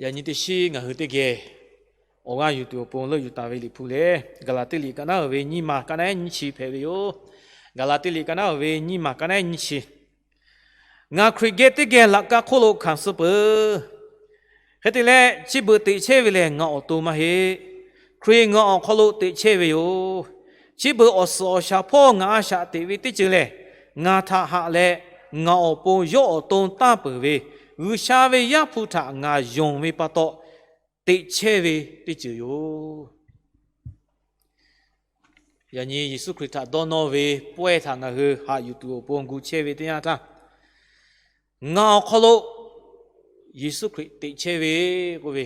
Yaꞈ nyi teˇ shiˉ ngaˬ hui teˇ geh awˬ g'aˇ yuˬ tuˬ awˬ pon leuˆ yuˬ taˍ ve Liꞈ hpu lehˬ, Gaˍlaˍtiˆ liꞈ ka naˉ uiˍ ve nyiˇ maˬ ka naˉ nyiˇ chi hpehꞈ ve yoˬ. Gaˍlaˍtiˆ liꞈ ka naˉ uiˍ ve nyiˇ maˬ ka naˉ nyiˇ chi. Ngaˬ Hkriꞈ geh teˇ geh laꞈ ka hk'oˆ lo hkanˍ suh peuˬ. Hk'e te leh, chi beuꞈ teꞈ chehˇ ve lehˬ ngaˬ awˬ to maˇ heˆ. Hkriꞈ ngaˬ awˬ hk'aw lo teꞈ chehˇ ve yoˬ. Chi beuꞈ awˬ suhˍ awˬ shaˍ hpawˇ ngaˬ a shaꞈ teꞈ ve teˇ ceuˬ lehˬ, ngaˬ htaꞈ haꞈ leh, ngaˬ awˬ pon yawˇ awˬ to tanˇ peuˬ ve G'uiˬsha ve Yaˇ hpu htaꞈ ngaˬ yonˍ ve pa taw teꞈ chehˇ ve teˇ ceuˬ yoˬ. Yaꞈ nyi Yeˍsuˆ Hkriꞈ htaꞈ dawˇ nawˇ ve pawehˇ htaꞈ ngaˬ hui haꞈ yuˬ tuˬ awˬ pon gu chehˇ ve teˇ yanˇ htaˇ, ngaˬ awˬ hk'aw lo Yeˍsuˆ Hkriꞈ teꞈ chehˇ ve k'oˆ ve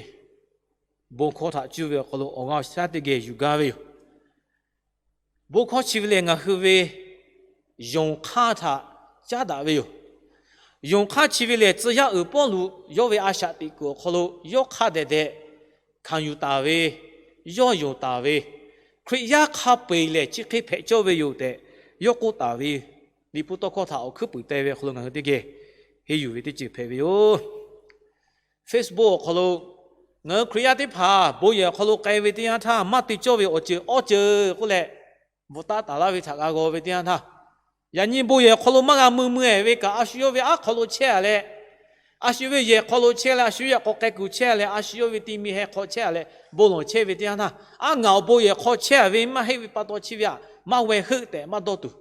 bon hkawˇ htaꞈ cuˇ ve awˬ hk'aw lo awˬ g'aˇ awˬ shaˉ teˇ geh yuˬ gaˇ ve yoˬ. Bon hkawˇ chi ve lehˬ, ngaˬ hui ve yonˍ hk'aˇ htaꞈ caˉ daꞈ ve yoˬ. Yonˍ hk'aˇ chi ve lehˬ, tcuh yaˇ uiˍ Pawˇluꞈ yawˇ ve a shaꞈ teꞈ kuiˬ awˬ hk'aw lo yawˇ hk'a dehꞈ dehꞈ hkanˍ yuˬ taˍ ve, yawˇ yonˍ taˍ ve, Hkriꞈ yaˇ hk'a peu-eˬ lehˬ chi hk'e hpehꞈ cawˇ ve yoˬ tehꞈ yawˇ k'oˆ taˍ ve Liꞈ hpu tawˇ hkawˇ htaꞈ awˬ hkuiˉ puiˍ te ve awˬ hk'aw lo ngaˬ hui teˇ geh henˇ yuˬ ve teˇ ceuˬ hpehꞈ ve yoˬ. Facebook awˬ hk'aw lo ngaˬ hui Hkriꞈ yaˇ teˇ hpaˍ bon yehˬ awˬ hk'aw lo k'ai ve teˇ yanˇ htaˇ, maˇ te cawˇ ve awˬ ceuˬ awˇ ceuˬ k'oˆ leh, bvuhꞈ taˆ taˍ laˇ ve htaꞈ g'a g'aw ve teˇ yanˇ htaˇ, yaꞈ nyi bon yehˬ awˬ hk'aw lo maˇ g'a mui mui-ehˍ ve kaꞈ, a shu yawˇ ve aˉ hk'aw lo chehˇ-a leh, a shu ve yehˬ hk'aw lo chehˇ leh, a shu yehˬ hk'aw k'ai kuˬ chehˇ-a leh, a shu yawˇ ve ti mi heh hk'aw chehˇ-a leh, bon lawˬ chehˇ ve teˇ yanˇ htaˇ, aˉ ngaˬ awˬ bon yehˬ hk'aw chehˇ-a ve maˇ heˆ ve pa taw chi ve htaꞈ maˇ g'aw heˆ tehꞈ maˇ dawˇ tuˬ.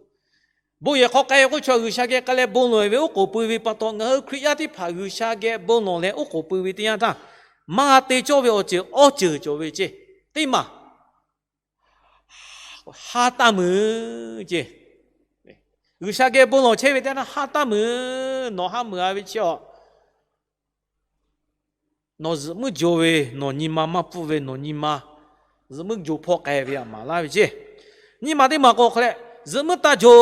Bon yehˬ hk'aw k'ai k'oˆ chaw G'uiˬsha geh k'ai leh bon lawˬ ve oˉ k'oˍ pui ve pa taw, ngaˬ hui Hkriꞈ yaˇ teˇ hpaˍ G'uiˬsha geh bon lawˬ leh oˉ k'oˍ pui ve teˇ yanˇ htaˇ, maˇ g'a te cawˇ ve awˬ ceuˬ awˇ ceuˬ cawˬ ve ceˇ. Teˇ maˬ ha taˇ meuˍ ceˇ. G'uiˬsha geh bon lawˬ chehˇ ve teˇ yanˇ htaˇ ha taˇ meuˍ. Nawˬ ha meuˍ-a ve chi-a, nawˬ zuhꞈ muiˉ jo ve, nawˬ nyi ma maˇ pfuhˇ ve, nawˬ nyi ma zuhꞈ muiˉ jo hpawˇ k'ai ve aꞈ maˍ laˇ ve ceˇ. Nyi ma teˇ maˬ k'o hk'aˬ leh, zuhꞈ muiˉ taˇ jo.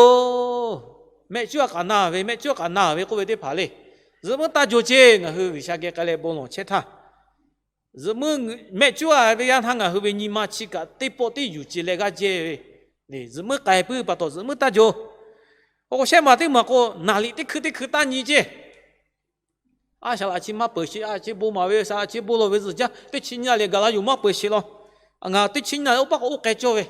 Mehˆ cuˉ-a k'aꞈ na ve, mehˆ cuˉ-a k'aꞈ na ve k'oˆ ve teˇ hpaˍ le. Zuhꞈ muiˉ taˇ jo ceˇ. Ngaˬ hui G'uiˬsha geh k'ai leh bon lawˬ chehˇ htaˇ, zuhꞈ muiˉ mehˆ cuˉ-a ve yanˇ htaˇ ngaˬ hui ve nyi ma chi kaꞈ teˇ pawˆ teˇ yuˬ ce leh g'aˇ jehˇ ve, zuhꞈ muiˉ k'ai puiˉ pa taw zuhꞈ muiˉ taˇ jo. K'o shehˆ maˬ teˇ maˬ k'o, naˍ liꞈ teˇ hkui teˇ hkui taˇ nyi ceˇ. A shaˍ laꞈ chi maˇ peuˬ sheˍ, a chi bon maˍ ve shaˍ laꞈ chi bon lawˬ ve zuhꞈ jaˇ, teˇ chi nyi leh gaˬ la yoˬ maˇ peuˬ sheˍ law. Ngaˬ teˇ chi nyi leh oˇ paˆ k'o oˇ k'ai cawˇ ve,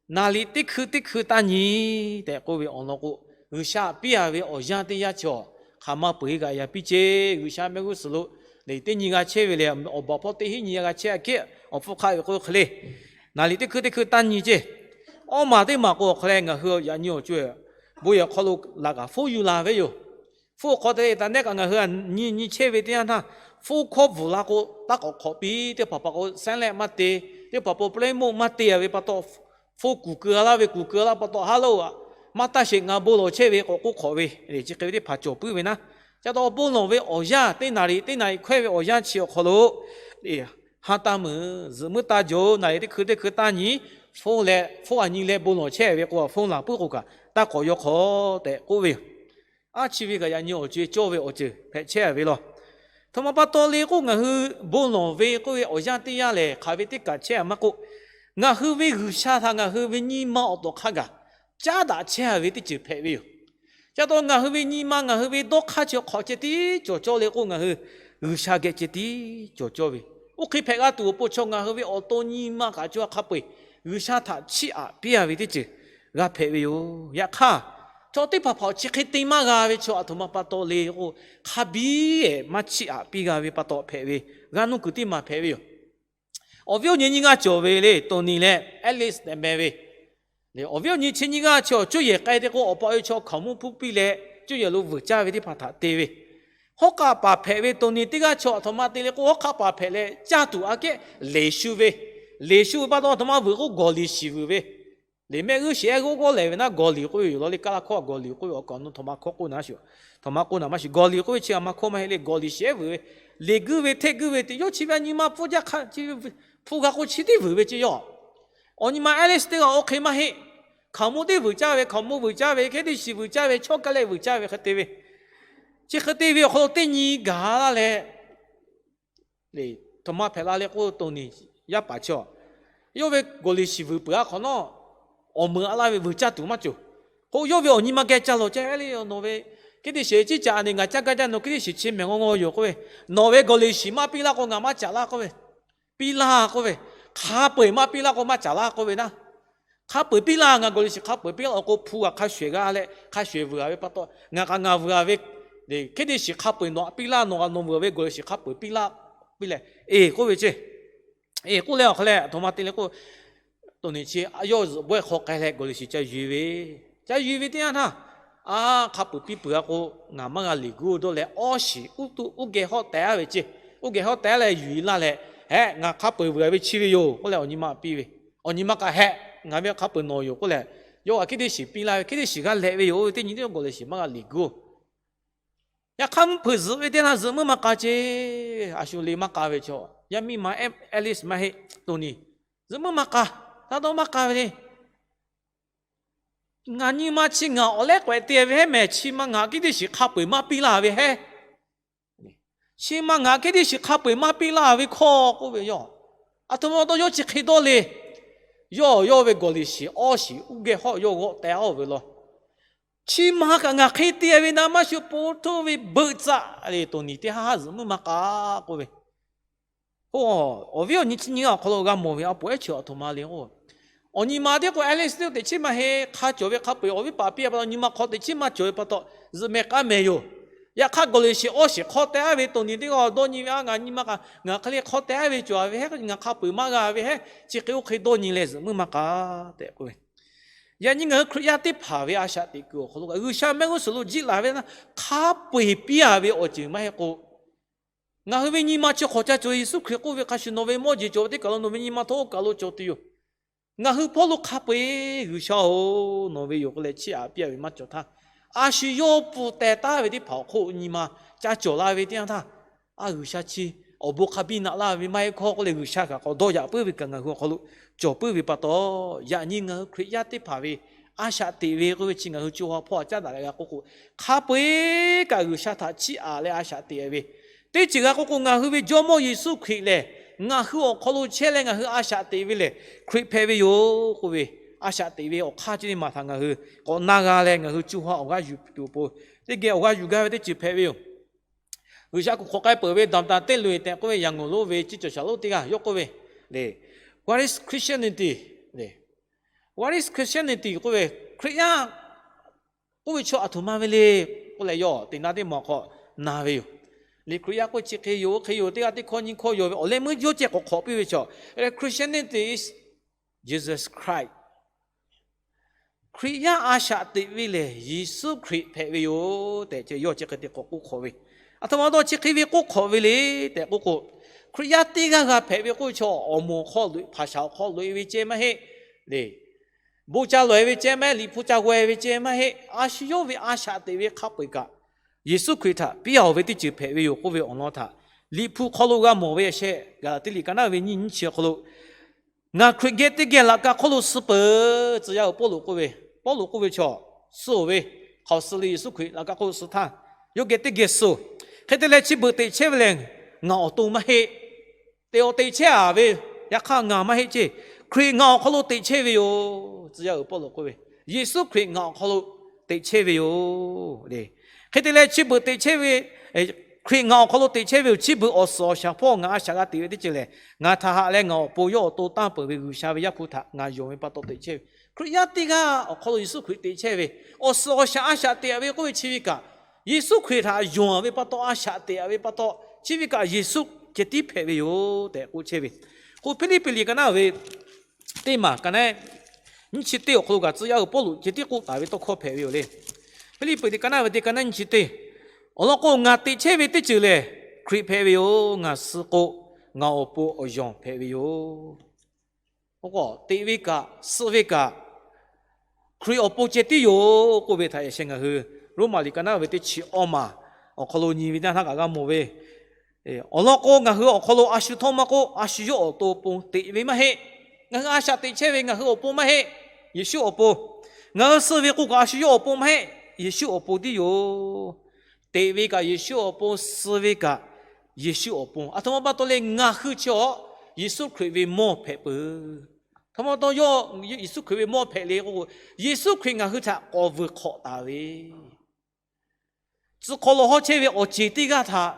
naˍ liꞈ teˇ hkui teˇ hkui taˇ nyi tehꞈ k'oˆ ve awˬ lawn k'o, G'uiˬsha piˇ-a ve awˬ yanˇ teˇ yanˇ chi-a, hk'aˬ ma peuˬ-e kaꞈ yaꞈ piˇ ceˇ. G'uiˬsha mehˆ g'uˇ suhˍ lo teˇ nyi g'a chehˇ ve lehˬ, awˬ baˬ hpawˇ teˇ hinˉ nyi g'a chehˇ-a kehˉ awˬ hpfuhˇ hk'aˆ ve k'o hk'e le, naˍ liꞈ teˇ hkui teˇ hkui taˇ nyi ceˇ. Awˇ maˬ teˇ maˬ k'o hk'aˬ leh ngaˬ hui yaꞈ nyi awˬ co-e, bon yehˬ hk'aw lo laꞈ kaꞈ hpfuhˇ yuˬ la ve yoˬ. Hpfuhˇ awˬ hk'aw te ta nehˉ kaꞈ ngaˬ hui nyi nyi chehˇ ve teˇ yanˇ htaˇ, hpfuhˇ hkawˇ bvuhˬ la k'o taˇ k'awꞈ hk'awꞈ piˇ. Teˇ hpaˍ hpaˍ k'o silent maˇ te, teˇ hpaˍ hpaˍ play mode maˇ te-a ve pa taw, hpfuhˇ kuˬ keu laˇ ve, kuˬ keu laˇ pa taw, hello-a, maˇ taˇ sheˍ, ngaˬ bon lawˬ chehˇ ve k'awꞈ k'oˆ hk'awꞈ ve, chi hk'e ve teˇ hpaˍ cawˬ puiˉ ve naˉ. Ca taw bon lawˬ ve awˬ yanˇ teˇ naˍ riˍ teˇ naˍ riˍ hkawehˇ ve awˬ yanˇ chi awˬ hk'aw lo ha taˇ meuˍ, zuhꞈ muiˉ taˇ jo, naˍ riˍ teˇ hkui teˇ hkui taˇ nyi, hpfuhˇ leh hpfuhˇ a nyi leh bon lawˬ chehˇ ve k'o, hpfuhˇ laˬ puiˉ k'o kaꞈ taˇ k'awꞈ yaw hk'awꞈ tehꞈ k'oˆ ve yoˬ. A chi ve kaꞈ yaꞈ nyi awˬ co-e cawˇ ve awˬ ceuˬ hpehꞈ chehˇ-a ve law. Htoꞈ ma pa taw le k'o, ngaˬ hui bon lawˬ ve k'oˆ ve awˬ yanˇ teˇ yanˇ lehˬ, hk'aˬ ve teˇ kaꞈ chehˇ-a maˇ k'oˆ, ngaˬ hui ve G'uiˬsha htaꞈ ngaˬ hui ve nyi ma awˬ tawˍ hk'a gaˬ caˉ daꞈ chehˇ-a ve teˇ ceuˬ hpehꞈ ve yoˬ. Ca taw ngaˬ hui ve nyi ma ngaˬ hui ve dawˇ hk'aˇ chi hk'awꞈ ceh tiˉ cawˬ cawˇ le k'o, ngaˬ hui G'uiˬsha geh ceh tiˉ cawˬ cawˇ ve. Oˇ hk'e hpehꞈ g'a tuˬ awˬ pon chaw ngaˬ hui ve awˬ to nyi ma kaꞈ co-a hk'a peu-eˬ G'uiˬsha htaꞈ chiˇ aꞈ piˇ-a ve teˇ ceuˬ g'a hpehꞈ ve yoˬ. Yaꞈ hk'aˇ, chaw teˇ hpaˍ hpaˍ chi hk'e te maˇ g'a ve chaw aˬ htoꞈ ma pa taw le k'o, hk'a biˇ-ehˍ maˇ chiˇ aꞈ piˇ g'a ve pa taw hpehꞈ ve g'aˇ nuˇ kuiˬ teˇ maˬ hpehꞈ ve yoˬ. Awˬ viˉ awˬ nyi nyiˇ g'aˇ cawˬ ve le, Tony leh Alice tehꞈ meh ve. Awˬ viˉ awˬ nyi chi nyiˇ g'aˇ chi awˬ cuˇ yehˬ k'ai te k'o, awˬ pa awˬ e chaw hkaoˍmonˇ hpuˇ piˇ leh cuˇ yehˬ lo vuiˬ caˇ ve teˇ hpaˍ htaꞈ te ve. Hawˉ hk'aˆ paˍ hpehꞈ ve Tony teˇ g'aˇ chi aˬ htoꞈ ma te le k'o, hawˉ hk'aˆ paˍ hpehꞈ leh caˇ tuˬ aꞈ kehˉ leˍ shu ve, leˍ shu ve pa taw aˬ htoꞈ ma vuiˬ k'o, gawˬ liˬ shiˍ vuiˬ ve. Liꞈ mehˆ g'uˇ shiˍ ehˉ g'uˇ g'awˇ lehˬ ve naˉ, gawˬ liˬ k'oˆ ve yoˬ law le. Kaˇ laˇ hkawˇ gawˬ liˬ k'oˆ ve awˬ kaˍ awˬ nu htoꞈ ma hkawˇ k'oˆ naˉ shiˍ, htoꞈ ma k'oˆ naˉ maˇ shiˍ. Gawˬ liˬ k'oˆ ve chi aˬ ma hkawˇ maˇ heˆ le. Gawˬ liˬ shiˍ ehˉ vuiˬ ve, liꞈ guiˇ ve hteˇ guiˇ ve te yawˇ chi ve nyi ma hpfuhˇ jaˇ hk'a chi, hpu g'a k'o chi teˇ vuiˬ ve ceˇ yawˇ. Awˬ nyi ma Alice teˇ g'aˇ oˇ hk'e maˇ heˆ. Hkaoˍmonˇ teˇ vuiˬ caˇ ve, hkaoˍmonˇ vuiˬ caˇ ve, hkehˉ teˇ shiˍ vuiˬ caˇ ve, chaw ka leh vuiˬ caˇ ve hk'e te ve. Chi hk'e te ve awˬ hk'aw lo teˇ nyi gaˬ laˇ leh, htoꞈ ma hpehꞈ la le k'o, Tony yaˇ paˍ chi aˬ, yawˇ ve gawˬ liˬ shiˍ vuiˬ peuˬ-a hk'awꞈ nawˉ, awˬ meuꞈ a laˇ ve vuiˬ caˇ tuˬ maˇ cawˬ. K'o yawˇ ve awˬ nyi ma geh ca lawˬ ceh le, nawˬ ve Hkiˉ teˇ shiˍ ciˉ caꞈ ni ngaˬ caˇ gaˇ jaˇ, nawˬ hkiˉ teˇ shiˍ chi mehˬ ngaw ngaw yoˬ k'oˆ ve, nawˬ ve gawˬ liꞈ shiˍ maˇ piˇ laˇ k'o ngaˬ maˇ caˍ laˇ k'oˆ ve, piˇ laˇ k'oˆ ve, hk'a peu-eˬ maˇ piˇ laˇ k'o maˇ caˍ laˇ k'oˆ ve naˉ. Hk'a peu-eˬ piˇ laˇ, ngaˬ gawˬ liꞈ shiˍ hk'a peu-eˬ piˇ laˇ, awˬ k'o hpu g'aꞈ hk'a shuˍ eˬ g'a leh hk'a shuˍ eˬ vuiˬ-a ve pa taw, ngaˬ kaꞈ ngaˬ vuiˬ-a ve, hkiˉ teˇ shiˍ hk'a peu-eˬ nawˬ aꞈ piˇ laˇ, nawˬ kaꞈ nawˬ vuiˬ-a ve gawˬ liꞈ shiˍ hk'a peu-eˬ piˇ laˇ piˇ leh, eˬ k'oˆ ve ceˇ. Eˬ k'oˆ leh awˬ hk'aw leh aˬ htoꞈ ma te le k'o, toꞈ nyi chi yawˇ zuhꞈ bawehˇ hk'aw k'ai leh gawˬ liꞈ shiˍ ca yuˬ ve, ca yuˬ ve teˇ yanˇ htaˇ, a, hk'a peu-eˬ piˇ peuˬ-a k'o, ngaˬ maˇ g'a liꞈ guˇ dawˇ leh awˇ shiˍ uˉ tuˆ uˉ geh hawˉ teh-a ve ceˇ. Uˉ geh hawˉ teh-a leh yuˬ-e laˇ leh, hehꞈ, ngaˬ hk'a peu-eˬ vuiˬ-a ve chi ve yoˬ k'oˆ leh awˬ nyi ma piˇ ve. Awˬ nyi ma kaꞈ, hehꞈ, ngaˬ ve hk'a peu-eˬ nawˬ yoˬ k'oˆ leh, yawˇ kaꞈ hkiˉ teˇ shiˍ piˇ laˇ ve, hkiˉ teˇ shiˍ g'aˇ leh ve yoˬ ve teˇ nyi teˇ g'awˬ gawˬ liꞈ shiˍ maˇ g'a liꞈ guˇ-oˬ. Yaꞈ hk'aˇ mvuhˇ hpeuꞈ zuhꞈ ve teˇ yanˇ zuhꞈ muiˉ maˇ k'a ceˇ, a shu le maˇ k'a ve chaw, yaˇ miˇ ma Alice maˇ heˆ, toꞈ nyi, zuhꞈ muiˉ maˇ k'a, taˇ dawˇ maˇ k'a ve le. Ngaˬ nyi ma chi ngaˬ awˬ lehˉ k'awehꞈ te ve hehˉ mehˍ, chi ma ngaˬ hkiˉ teˇ shiˍ hk'a peu-eˬ maˇ piˇ laˇ ve hehˉ. Chi ma ngaˬ hkiˉ teˇ shiˍ hk'a peu-eˬ maˇ piˇ laˇ ve hkawˇ k'oˆ ve yoˬ. Aˬ htoꞈ ma taw yawˇ chi hk'e dawˇ le. Yawˇ yawˇ ve gawˬ liꞈ shiˍ awˇ shiˍ uˉ geh hawˉ yawˇ g'awˆ teh-a-oˬ ve law. Chi ma kaꞈ ngaˬ hk'e te ve na maˇ shu po htoˇ ve beuꞈ tcaˆ le, toꞈ nyi teˇ haˉ haˉ zuhꞈ muiˉ maˇ k'a k'oˆ ve. K'o, awˬ viˉ awˬ nyi chi nyi awˬ hk'aw lo g'a mawˬ ve a poˍ ehˉ chi aˬ htoꞈ ma le k'o, awˬ nyi ma teˇ k'o Alice teˇ teꞈ chiˉ maˇ heˆ, hk'a cawˬ ve hk'a peu-eˬ awˬ viˉ paˍ piˇ-a pa taw nyi ma hk'aw teꞈ chiˉ maˇ cawˬ ve pa taw, zuhꞈ mehˍ k'a mehˍ yoˬ. Yaꞈ hk'aˇ gawˬ liꞈ shiˍ awˇ shiˍ hk'aw teh-a ve toꞈ nyi teˇ g'aˇ dawˇ nyi ve, a, ngaˬ nyi ma kaꞈ ngaˬ hk'e le hk'aw teh-a ve cawˬ ve hehˉ, ngaˬ hk'a peu-eˬ maˇ g'a ve hehˉ, chi hk'e oˇ hk'e dawˇ nyi leh zuhꞈ muiˉ maˇ k'a tehꞈ k'oˆ ve. Yaꞈ nyi ngaˬ hui Hkriꞈ yaˇ teˇ hpaˍ ve a shaꞈ teꞈ kuiˬ awˬ hk'aw lo kaꞈ G'uiˬsha mehˆ g'uˇ suhˍ lo jiˆ laˬ ve na, hk'a peu-eˬ piˇ-a ve awˬ ceuˬ maˇ heˆ k'o, ngaˬ hui ve nyi ma chi hk'awꞈ ca cawˬ, Yeˍsuˆ Hkriꞈ k'oˆ ve hk'a shuˍ nawˬ ve mawˇ jeˬ cawˬ ve teˇ kaˬ lo nawˬ ve nyi ma htawˇ oˇ kaˬ lo cawˬ tuˬ yoˬ. Ngaˬ hui hpawˇ lo hk'a peu-eˬ G'uiˬsha-oˬ, nawˬ ve yoˬ k'oˆ leh chiˇ aꞈ piˇ-a ve maˇ cawˬ htaˇ, a shu yawˇ pfuhˍ teh taˉ ve teˇ hpaˍ awˬ hk'oˆ nyi ma ca cawˬ la ve teˇ yanˇ htaˇ, a, G'uiˬsha chi awˬ bon hk'a biˇ naꞈ laˇ ve maˇ heˆ hkawˇ k'oˆ leh G'uiˬsha kaꞈ k'awꞈ dawˇ yaꞈ puiˉ ve kaꞈ ngaˬ hui awˬ hk'aw lo cawˬ puiˉ ve pa taw, yaꞈ nyi ngaˬ hui Hkriꞈ yaˇ teˇ hpaˍ ve a shaꞈ teꞈ ve k'oˆ ve chi ngaˬ hui co ha hpawˇ a caˉ daꞈ leh g'a k'oˆ k'o, hk'a peu-eˬ kaꞈ G'uiˬsha htaꞈ chiˇ aꞈ leh a shaꞈ teꞈ ve teˇ ceuˬ g'a k'oˆ k'o, ngaˬ hui ve Jawˇmawˇ Yeˍsuˆ Hkriꞈ lehˬ, ngaˬ hui awˬ hk'aw lo chehˇ leh ngaˬ hui a shaꞈ teꞈ ve lehˬ Hkriꞈ hpehꞈ ve yoˬ k'oˆ ve, a shaꞈ teꞈ ve awˬ hk'aˇ chi teˇ maˬ htaꞈ ngaˬ hui k'awꞈ na g'a leh ngaˬ hui co ha awˬ g'aˇ yuˬ tuˬ awˬ pon, teˇ geh awˬ g'aˇ yuˬ gaˇ ve teˇ ceuˬ hpehꞈ ve yoˬ. G'uiˬsha kuˬ hk'awꞈ k'ai peuˬ ve Damtan teˇ loꞈ-eˬ tehꞈ k'oˆ ve yaꞈ ngawˬ lonˉ ve ciˇ cawˬ shaˍ lonˉ teˇ g'aˇ yawˇ k'oˆ ve le, What is Christianity? What is Christianity k'oˆ ve, Hkriꞈ yaˇ k'oˆ ve chaw aˬ htoꞈ ma ve le k'oˆ leh yawˇ teꞈ na teˇ maˬ hk'aw na ve yoˬ. Liꞈ Hkriꞈ yaˇ k'oˆ chi hk'e yoˬ, hk'e yoˬ, teˇ g'aˇ teˇ hkawˇ nyiˇ hkawˇ yaw ve awˬ leh meuˇ yawˇ ceh k'awꞈ hk'awꞈ piˇ ve chaw, Christianity is Jesus Christ. Hkriꞈ yaˇ a shaꞈ teꞈ ve lehˬ Yeˍsuˆ Hkriꞈ hpehꞈ ve yoˬ tehꞈ ceh yawˇ chi hk'e te k'awꞈ k'oˆ hk'awꞈ ve. Aˬ htoꞈ ma taw chi hk'e ve k'oˆ hk'awꞈ ve le tehꞈ k'oˆ k'o, Hkriꞈ yaˇ teˇ g'aˇ g'a hehꞈ ve k'oˆ ve chaw awˬ moˍ hk'aw loꞈ-e, hpaˍ shaˍ awˬ hk'aw loꞈ-e ve ceh maˇ heˆ le. Bon ca lawˬ-e ve ceh maˇ heˆ, Liꞈ hpu ca g'aw-e ve ceh maˇ heˆ. A shu yawˇ ve a shaꞈ teꞈ ve hk'a peu-eˬ kaꞈ, Yeˍsuˆ Hkriꞈ htaꞈ piˇ-a ve teˇ ceuˬ hpehꞈ ve yoˬ k'oˆ ve awˬ lawn htaꞈ Liꞈ hpu hk'aw lo g'a mawˬ ve a sheh, Gaˍlaˍtiˆ liꞈ ka naˉ ve nyiˇ nyiˇ chi awˬ hk'aw lo, ngaˬ Hkriꞈ geh teˇ geh laꞈ ka hk'oˆ lo suh peuˬ, tcuh yaˇ-oˬ Pawˇluꞈ k'oˆ ve. Pawˇluꞈ k'oˆ ve chaw, suh-oˬ ve, hk'aoˬ suh le, Yeˍsuˆ Hkriꞈ laꞈ ka hk'oˆ lo suh htaˇ, yawˇ geh teˇ geh suh-oˬ. Hk'e te leh chi beuꞈ teꞈ chehˇ ve lehˬ, ngaˬ awˬ to maˇ heˆ. Teꞈ awˬ teꞈ chehˇ-a ve, yaꞈ hk'aˇ ngaˬ maˇ heˆ ceˇ. Hkriꞈ ngaˬ awˬ hk'aw lo teꞈ chehˇ ve yoˬ, tcuh yaˇ-oˬ Pawˇluꞈ k'oˆ ve. Yeˍsuˆ Hkriꞈ ngaˬ awˬ hk'aw lo teꞈ chehˇ ve yoˬ le. Hk'e te leh chi beuꞈ teꞈ chehˇ ve, Hkriꞈ ngaˬ awˬ hk'aw lo teꞈ chehˇ ve yoˬ. Chi beuꞈ awˬ suhˍ awˬ shaˍ hpawˇ ngaˬ a shaꞈ g'a teꞈ ve teˇ ceuˬ lehˬ, ngaˬ htaꞈ haꞈ leh ngaˬ awˬ pon yawˇ awˬ to tanˇ peuˬ ve G'uiˬsha ve Yaˇ hpu htaꞈ ngaˬ yonˍ ve pa taw teꞈ chehˇ ve. Hkriꞈ yaˇ teˇ g'aˇ awˬ hk'aw lo Yeˍsuˆ Hkriꞈ teꞈ chehˇ ve, awˬ suhˍ awˬ shaˍ a shaꞈ teꞈ ve k'oˆ ve chi ve kaꞈ, Yeˍsuˆ Hkriꞈ htaꞈ yonˍ ve pa taw, a shaꞈ teꞈ ve pa taw, chi ve kaꞈ Yeˍsuˆ ceh tiˉ hpehꞈ ve yoˬ tehꞈ k'oˆ chehˇ ve. K'o Hpiˇliˇpiˆ liꞈ ka naˉ ve teˇ maˬ ka naˉ nyiˇ chi teˇ awˬ hk'aw lo kaꞈ tcuh yaˇ-oˬ Pawˇluꞈ ceh tiˉ k'oˆ taˍ ve tawˇ hkawˇ hpehꞈ ve yoˬ le. Hpiˇliˇpiˆ liꞈ ka naˉ ve teˇ ka naˉ nyiˇ chi teˇ, awˬ lawn k'o, ngaˬ teꞈ chehˇ ve teˇ ceuˬ lehˬ Hkriꞈ hpehꞈ ve yoˬ. Ngaˬ suh k'o, ngaˬ awˬ pon awˬ yanˬ hpehꞈ ve yoˬ. Teꞈ ve kaꞈ suh ve kaꞈ Hkriꞈ awˬ pon ceh tiˉ yoˬ k'oˆ ve htaꞈ yaꞈ sheh ngaˬ hui Roˉmaꞈ liꞈ ka naˉ ve teˇ chi awˇ maˬ awˬ hk'aw lo nyi ve teˇ yanˇ htaˇ kaꞈ g'a mawˬ ve. Awˬ lawn k'o, ngaˬ hui awˬ hk'aw lo a shu htawˇ maˇ k'oˆ, a shu yawˇ awˬ to pon teꞈ ve maˇ heˆ. Ngaˬ hui a shaꞈ teꞈ chehˇ ve ngaˬ hui awˬ pon maˇ heˆ, Yeˍsuˆ awˬ pon. Ngaˬ hui suh ve k'oˆ kaꞈ a shu yawˇ awˬ pon maˇ heˆ, Yeˍsuˆ awˬ pon tiˉ yoˬ. Teꞈ ve kaꞈ Yeˍsuˆ awˬ pon, suh ve kaꞈ Yeˍsuˆ awˬ pon. Aˬ htoꞈ ma pa taw leh ngaˬ hui chi awˬ Yeˍsuˆ Hkriꞈ ve mawˇ hpehꞈ peuˬ. Aˬ htoꞈ ma pa taw yawˇ Yeˍsuˆ Hkriꞈ ve mawˇ hpehꞈ le k'o, Yeˍsuˆ Hkriꞈ ngaˬ hui htaꞈ k'awꞈ vuiˬ hk'awꞈ taˍ ve tcuh hk'aw lo hawˉ chehˇ ve awˬ ceˬ teˇ g'aˇ htaꞈ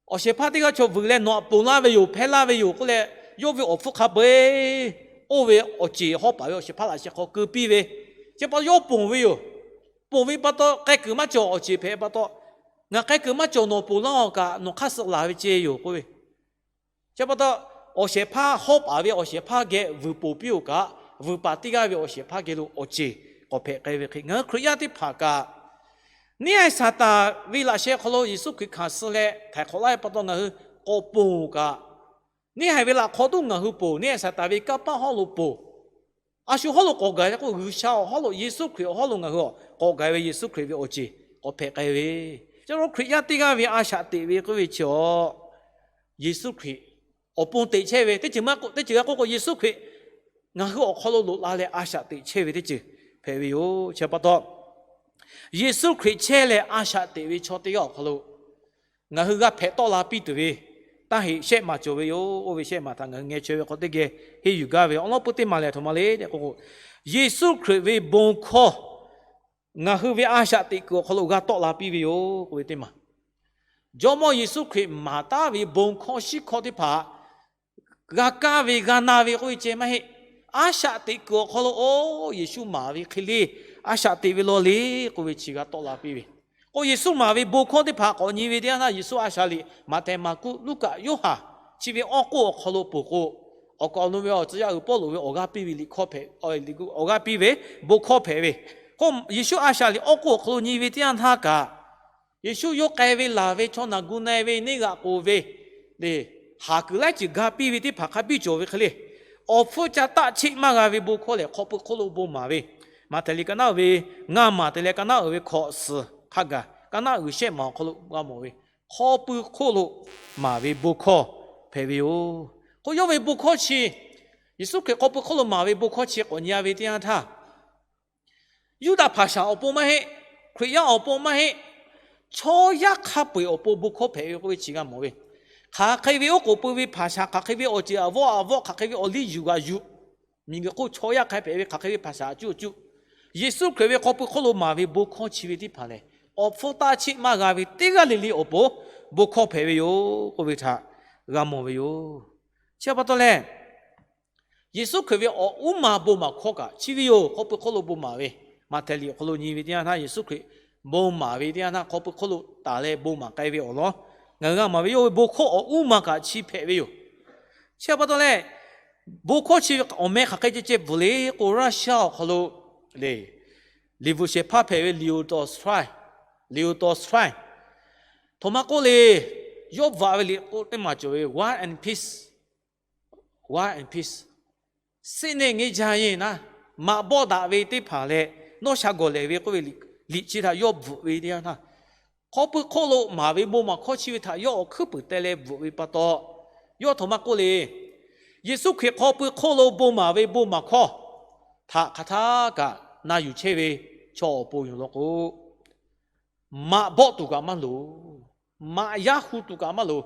awˬ shehˍ hpaˇ teˇ g'aˇ chaw vuiˬ leh nawˬ htaꞈ ponˬ laˇ ve yoˬ, hpehˇ laˇ ve yoˬ k'oˆ leh, yawˇ ve awˬ hpfuhˇ hk'a peu-eˬ oˇ ve awˬ ceˬ hawˉ paˍ ve awˬ shehˍ hpaˇ laꞈ sheh hk'aw keu piˇ ve, chi pa taw yawˇ ponˬ ve yoˬ. Ponˬ ve pa taw k'ai kuiˬ maˇ cawˬ, awˬ ceˬ hpehꞈ pa taw, ngaˬ k'ai kuiˬ maˇ cawˬ, nawˬ ponˬ laˇ-oˬ kaꞈ nawˬ hk'aˇ suh laˬ ve ceh yoˬ k'oˆ ve. Chi pa taw, awˬ shehˍ hpaˇ hawˉ paˍ ve awˬ shehˍ hpaˇ geh vuiˬ ponˬ piˇ-oˬ kaꞈ, vuiˬ paˍ teˇ g'aˇ ve awˬ shehˍ hpaˇ geh lo awˬ ceˬ k'awꞈ hpehꞈ k'ai ve hk'e, ngaˬ hui Hkriꞈ yaˇ teˇ hpaˍ kaꞈ neˇ haiˬ Saˍtanˍ ve laꞈ sheh hk'aw lo Yeˍsuˆ Hkriꞈ hkanˍ suh leh htaiˍ hk'awꞈ laˇ ve pa taw ngaˬ hui k'awꞈ ponˬ-oˬ kaꞈ, neˇ haiˬ ve laꞈ hk'aw tuˉ ngaˬ hui ponˬ, neˇ haiˬ Saˍtanˍ ve kanˇ paˆ hawˉ lo ponˬ, a shu hawˉ lo k'awꞈ gaˬ ve k'o, G'uiˬsha awˬ hawˉ lo, Yeˍsuˆ Hkriꞈ awˬ hawˉ lo ngaˬ hui k'awꞈ gaˬ ve Yeˍsuˆ Hkriꞈ ve awˬ ceˬ k'awꞈ hpehꞈ k'ai ve. Chi lo Hkriꞈ yaˇ teˇ g'aˇ ve a shaꞈ teꞈ ve k'oˆ ve chi awˬ, Yeˍsuˆ Hkriꞈ awˬ pon teꞈ chehˇ ve teˇ ceuˬ maˇ k'oˆ, teˇ ceuˬ g'a k'oˆ k'o, Yeˍsuˆ Hkriꞈ ngaˬ hui awˬ hk'aw lo loꞈ la leh a shaꞈ teꞈ chehˇ ve teˇ ceuˬ hpehꞈ ve yoˬ. Chi pa taw, Yeˍsuˆ Hkriꞈ chehˇ leh a shaꞈ teꞈ ve chaw teˇ g'aˇ awˬ hk'aw lo ngaˬ hui g'a hpehꞈ tawˆ la piˇ tuˬ ve taˇ heꞈ shehˆ maˬ cawˬ ve yoˬ. Oˇ ve shehˆ maˬ htaꞈ ngaˬ hui ngeh chaweh ve hk'aw teˇ geh henˇ yuˬ gaˇ ve awˬ lawn peuˇ teˇ maˬ lehˬ, aˬ htoꞈ ma le tehꞈ k'oˆ k'o, Yeˍsuˆ Hkriꞈ ve bon hkawˇ ngaˬ hui ve a shaꞈ teꞈ kuiˬ awˬ hk'aw lo g'a tawˆ la piˇ ve yoˬ k'oˆ ve teˇ maˬ. Jawˇmawˇ Yeˍsuˆ Hkriꞈ maˍ taˉ ve bon hkawˇ shiˉ hkawˇ teˇ hpaˍ g'a kaˇ ve, g'a na ve k'oˆ ve ceh maˇ heˆ. A shaꞈ teꞈ kuiˬ awˬ hk'aw lo, oˇ, Yeˍsuˆ maˍ ve hk'e le, a shaꞈ teꞈ ve law le k'oˆ ve chi g'a tawˆ la piˇ ve k'o, Yeˍsuˆ maˍ ve bon hkawˇ teˇ hpaˍ k'awꞈ nyi ve teˇ yanˇ htaˇ, Yeˍsuˆ a shaꞈ liꞈ Maꞈhtehˍ, Maˍkuˆ, Luˉkaꞈ, Yoˇhanˬ chi ve awˬ k'oˆ awˬ hk'aw lo ponˬ k'o, awˬ kaˍ awˬ nu ve awˬ tcuh yaˇ uiˍ Pawˇluꞈ ve awˬ g'aˇ piˇ ve liꞈ hkawˇ hpehꞈ, awˬ g'aˇ piˇ ve bon hkawˇ hpehꞈ ve k'o, Yeˍsuˆ a shaꞈ liꞈ awˬ k'oˆ awˬ hk'aw lo nyi ve teˇ yanˇ htaˇ kaꞈ, Yeˍsuˆ yawˇ k'ai ve laˬ ve chaw naˬ gu na-e ve neˇ g'aꞈ k'oˍ ve le, haˍ kuiˬ laiˉ ceuˬ ga piˇ ve teˇ hpaˍ hk'a biˇ cawˬ ve hk'e le, awˬ hpfuhˇ ca taˆ cheˆ maˇ g'a ve bon hkawˇ lehˬ, hk'aw pui hk'oˆ lo bon maˍ ve, Maꞈhtehˍ liꞈ ka naˉ uiˍ ve ngaˇ maˬ te leh ka naˉ uiˍ ve hkawꞈ suhˍ hk'a gaˬ, ka naˉ uiˍ shehˆ maˬ awˬ hk'aw lo g'a mawˬ ve, hk'aw pui hk'oˆ lo maˍ ve bon hkawˇ hpehꞈ ve yoˬ. K'o, yawˇ ve bon hkawˇ chi, Yeˍsuˆ Hkriꞈ hk'aw pui hk'oˆ lo maˍ ve bon hkawˇ chi k'awꞈ nyi-a ve teˇ yanˇ htaˇ, Yuˇdaꞈ hpaˍ shaˍ awˬ pon maˇ heˆ, Hkriꞈ yaˇ awˬ pon maˇ heˆ, chaw yaˇ hk'a peu-eˬ awˬ pon bon hkawˇ hpehꞈ ve k'oˆ ve chi g'a mawˬ ve. Hk'aˬ hk'e ve oˉ k'oˍ pui ve hpaˍ shaˍ, hk'aˬ hk'e ve awˬ ceuˬ aꞈ vawˆ aꞈ vawˆ, hk'aˬ hk'e ve awˬ liˇ yuˬ g'aꞈ yuˬ, miˬguiˬ hk'oˆ chaw yaˇ hk'a peu-eˬ ve hk'aˬ hk'e ve hpaˍ shaˍ aꞈ cuˇ aꞈ cuˇ, Yeˍsuˆ Hkriꞈ ve hk'aw pui hk'oˆ lo maˍ ve bon hkawˇ chi ve teˇ hpaˍ lehˬ, awˬ hpfuhˇ taˆ cheˆ maˇ g'a ve teˇ g'aˇ le le awˬ pon bon hkawˇ hpehꞈ ve yoˬ k'oˆ ve htaꞈ g'a mawˬ ve yoˬ. Chi pa taw leh, Yeˍsuˆ Hkriꞈ ve awˬ uˉ ma bon maˍ hkawˇ kaꞈ chi ve yoˬ. Hk'aw pui hk'oˆ lo bon maˍ ve, Maꞈhtehˍ liꞈ awˬ hk'aw lo nyi ve teˇ yanˇ htaˇ, Yeˍsuˆ Hkriꞈ bon maˍ ve teˇ yanˇ htaˇ, hk'aw pui hk'oˆ lo taˍ leh bon maˍ k'ai ve awˬ lawn ngaˬ hui g'a maˍ ve, yawˇ ve bon hkawˇ awˬ uˉ ma kaꞈ chi hpehꞈ ve yoˬ. Chi pa taw leh, bon hkawˇ chi ve awˬ meh hk'aˬ hk'e ceh ceh bvuhꞈ le k'o, Russia awˬ hk'aw lo le, liꞈ bvuhꞈ shehˍ hpaˇ hpehꞈ ve Leo Tolstoy, Leo Tolstoy, aˬ htoꞈ ma k'oˆ le, yawˇ bvuhꞈ ve liꞈ k'oˆ teˇ maˬ cawˬ ve War and Peace, War and Peace, စစ်နဲ့ငြိမ်းချမ်းရေး naˉ, maꞈ bawˆ daꞈ ve teˇ hpaˍ leh nawˇ sha gawˬ lehˬ ve k'oˆ ve liꞈ chi htaꞈ yawˇ bvuhꞈ ve teˇ yanˇ htaˇ, hk'aw pui hk'oˆ lo maˍ ve bon maˍ hkawˇ chi ve htaꞈ yawˇ awˬ hkuiˉ puiˍ teh leh bvuhꞈ ve pa taw, yawˇ aˬ htoꞈ ma k'oˆ le, Yeˍsuˆ Hkriꞈ hk'aw pui hk'oˆ lo bon maˍ ve bon maˍ hkawˇ htaꞈ hk'aˬ htaˇ kaꞈ na yuˬ chehˇ ve chaw awˬ pon yoˬ law k'o, maꞈ bawˆ tuˬ kaꞈ maˇ loˍ, maꞈ yaˇ hu tuˬ kaꞈ maˇ loˍ,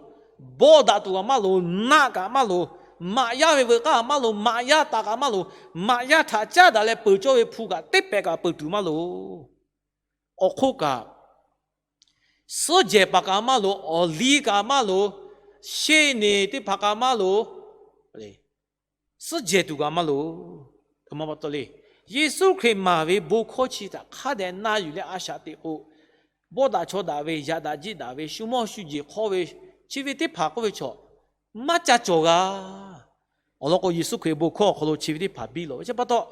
bawˆ daꞈ tuˬ kaꞈ maˇ loˍ, naˆ kaꞈ maˇ loˍ, maꞈ yaˇ ve veuꞈ k'aˇ maˇ loˍ, maꞈ yaˇ taˍ kaꞈ maˇ loˍ, maꞈ yaˇ htaꞈ caˉ daꞈ leh peuˬ cawˇ ve hpu kaꞈ teˇ pehꞈ kaꞈ peuˬ tuˬ maˇ loˍ. Awˬ hk'oˆ kaꞈ, suhˉ jehˬ paˍ kaꞈ maˇ loˍ, awˬ liˇ kaꞈ maˇ loˍ, sheˆ neˍ teˇ hpaˍ kaꞈ maˇ loˍ, suhˉ jehˬ tuˬ kaꞈ maˇ loˍ. Aˬ htoꞈ ma pa taw le, Yeˍsuˆ Hkriꞈ maˍ ve bon hkawˇ chi htaꞈ hk'a dehꞈ na yuˬ leh a shaꞈ teꞈ k'o, bawˆ daꞈ chaw daꞈ ve, yaꞈ daꞈ jiˆ daꞈ ve, shu mawˇ shu jeˬ hk'awˇ ve, chi ve teˇ hpaˍ k'oˆ ve chaw maˇ ca cawˬ g'a. Awˬ lawn k'o, Yeˍsuˆ Hkriꞈ bon hkawˇ awˬ hk'aw lo chi ve teˇ hpaˍ biˇ lawˬ ve chi pa taw,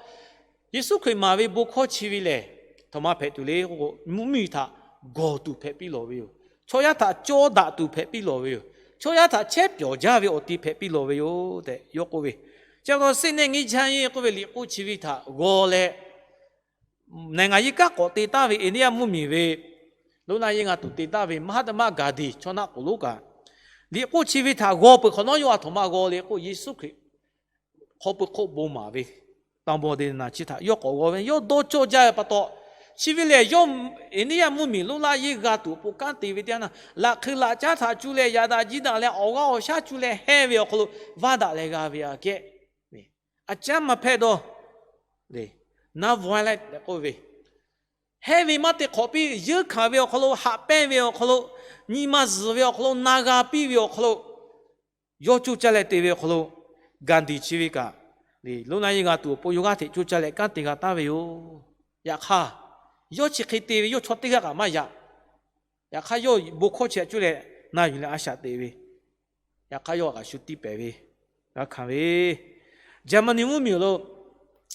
Yeˍsuˆ Hkriꞈ maˍ ve bon hkawˇ chi ve lehˬ, aˬ htoꞈ ma hpehꞈ tuˬ le k'o, mvuhˇmiˬ htaꞈ gawˬ tuˬ hpehꞈ piˇ lawˬ ve yoˬ. Chaw yaˇ htaꞈ cawˇ daꞈ tuˬ hpehꞈ piˇ lawˬ ve yoˬ. Chaw yaˇ htaꞈ chehˇ pyawˬ jaˇ ve awˬ ti hpehꞈ piˇ lawˬ ve yoˬ tehꞈ yawˇ k'oˆ ve. Chi pa taw စစ်နဲ့ငြိမ်းချမ်းရေး k'oˆ ve liꞈ k'oˆ chi ve htaꞈ g'aw leh, နိုင်ငံရေး kanˉ k'awꞈ te taˍ ve India mvuhˇmiˬ ve လွတ်လပ်ရေး g'a tuˬ te taˍ ve Mahatma Gandhi chaw naˆ k'oˍ lonˉ kaꞈ, liꞈ k'oˆ chi ve htaꞈ g'aw peuˬ hk'awꞈ nawˉ yawˇ aˬ htoꞈ ma g'aw le k'o, Yeˍsuˆ Hkriꞈ hk'aw pui hk'oˆ bon maˍ ve, တောင်ပေါ်ဒေသနာ chi htaꞈ yawˇ k'awꞈ g'aw ve, yawˇ dawˇ cawˇ jaˇ ve pa taw, chi ve lehˬ yawˇ India mvuhˇmiˬ လွတ်လပ်ရေး g'a tuˬ awˬ pon kanˉ te ve teˇ yanˇ htaˇ, laꞈ hk'eꞈ laꞈ caˉ htaꞈ cuˇ leh yaꞈ daꞈ jiˆ daꞈ leh awˬ g'aˇ awˬ shaˉ cuˇ leh hehnˇ ve awˬ hk'aw lo vaˇ daꞈ leh g'a ve aꞈ kehˉ, a caˉ maˇ hpehˇ dawˇ, naˇ vawˇ leh tehꞈ k'oˆ ve, hehnˇ ve maˇ te hk'awꞈ piˇ, yeunˇ hkanˍ ve awˬ hk'aw lo, haꞈ pehnˇ ve awˬ hk'aw lo, nyi ma zuhˬ ve awˬ hk'aw lo, na g'a piˇ ve awˬ hk'aw lo, yawˇ coˇ caˇ leh te ve awˬ hk'aw lo, Gandhi chi ve kaꞈ, loˉ naˉ yeˇ g'a tuˬ awˬ pon yawˇ g'aˇ hteꞈ coˇ caˇ leh kanˉ te g'a taˍ ve yoˬ. Yaꞈ hk'aˇ, yawˇ chi hk'e te ve yawˇ chaw teˇ g'aˇ kaꞈ maˇ yaꞈ. Yaꞈ hk'aˇ, yawˇ bon hkawˇ chi htaꞈ cuˇ leh na yuˬ leh a shaꞈ teꞈ ve, yaꞈ hk'aˇ yawˇ kaꞈ shu tiˇ pehˍ ve, g'a hkanˍ ve, Jaˍmaˍniˆ mvuhˇmiˬ awˬ lo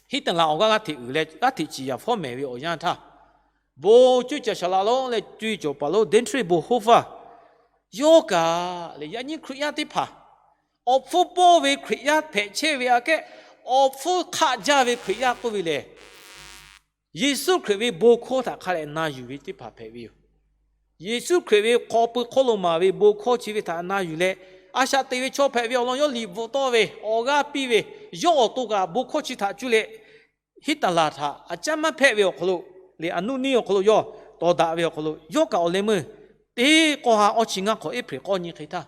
Hitler awˬ g'aˇ g'aˇ hteꞈ uiˍ leh g'aˇ hteꞈ ciˍ yaˍ fawˉ mehˍ ve awˬ yanˇ htaˇ, bon cuˇ caˬ shaˍ laꞈ lonˉ leh cuˇ yiˍ cawˬ paˍ lonˉ Dietrich Bonhoeffer, yawˇ kaꞈ lehˬ yaꞈ nyi Hkriꞈ yaˇ teˇ hpaˍ, awˬ hpfuhˇ pawˇ ve Hkriꞈ yaˇ hpehꞈ chehˇ ve aꞈ kehˉ, awˬ hpfuhˇ hk'aˆ jaˇ ve Hkriꞈ yaˇ k'oˆ ve lehˬ, Yeˍsuˆ Hkriꞈ ve bon hkawˇ htaꞈ hk'a leh na yuˬ ve teˇ hpaˍ hpehꞈ ve yoˬ. Yeˍsuˆ Hkriꞈ ve hk'aw pui hk'oˆ lo maˍ ve bon hkawˇ chi ve htaꞈ na yuˬ leh, a shaꞈ teꞈ ve chaw hpehꞈ ve awˬ lawn yawˇ liꞈ bvuhꞈ tawˆ ve awˬ g'aˇ piˇ ve, yawˇ awˬ to kaꞈ bon hkawˇ chi htaꞈ cuˇ leh Hitler htaꞈ a caˉ maˇ hpehꞈ ve awˬ hk'aw lo, lehˬ a nuˇ neˇ awˬ hk'aw lo yawˇ tawˍ daꞈ ve awˬ hk'aw lo, yawˇ kaꞈ awˬ leh meuˇ teˇ k'awˇ ha awˇ chi ngaˇ hk'awꞈ April k'awˇ nyi hk'e htaˇ,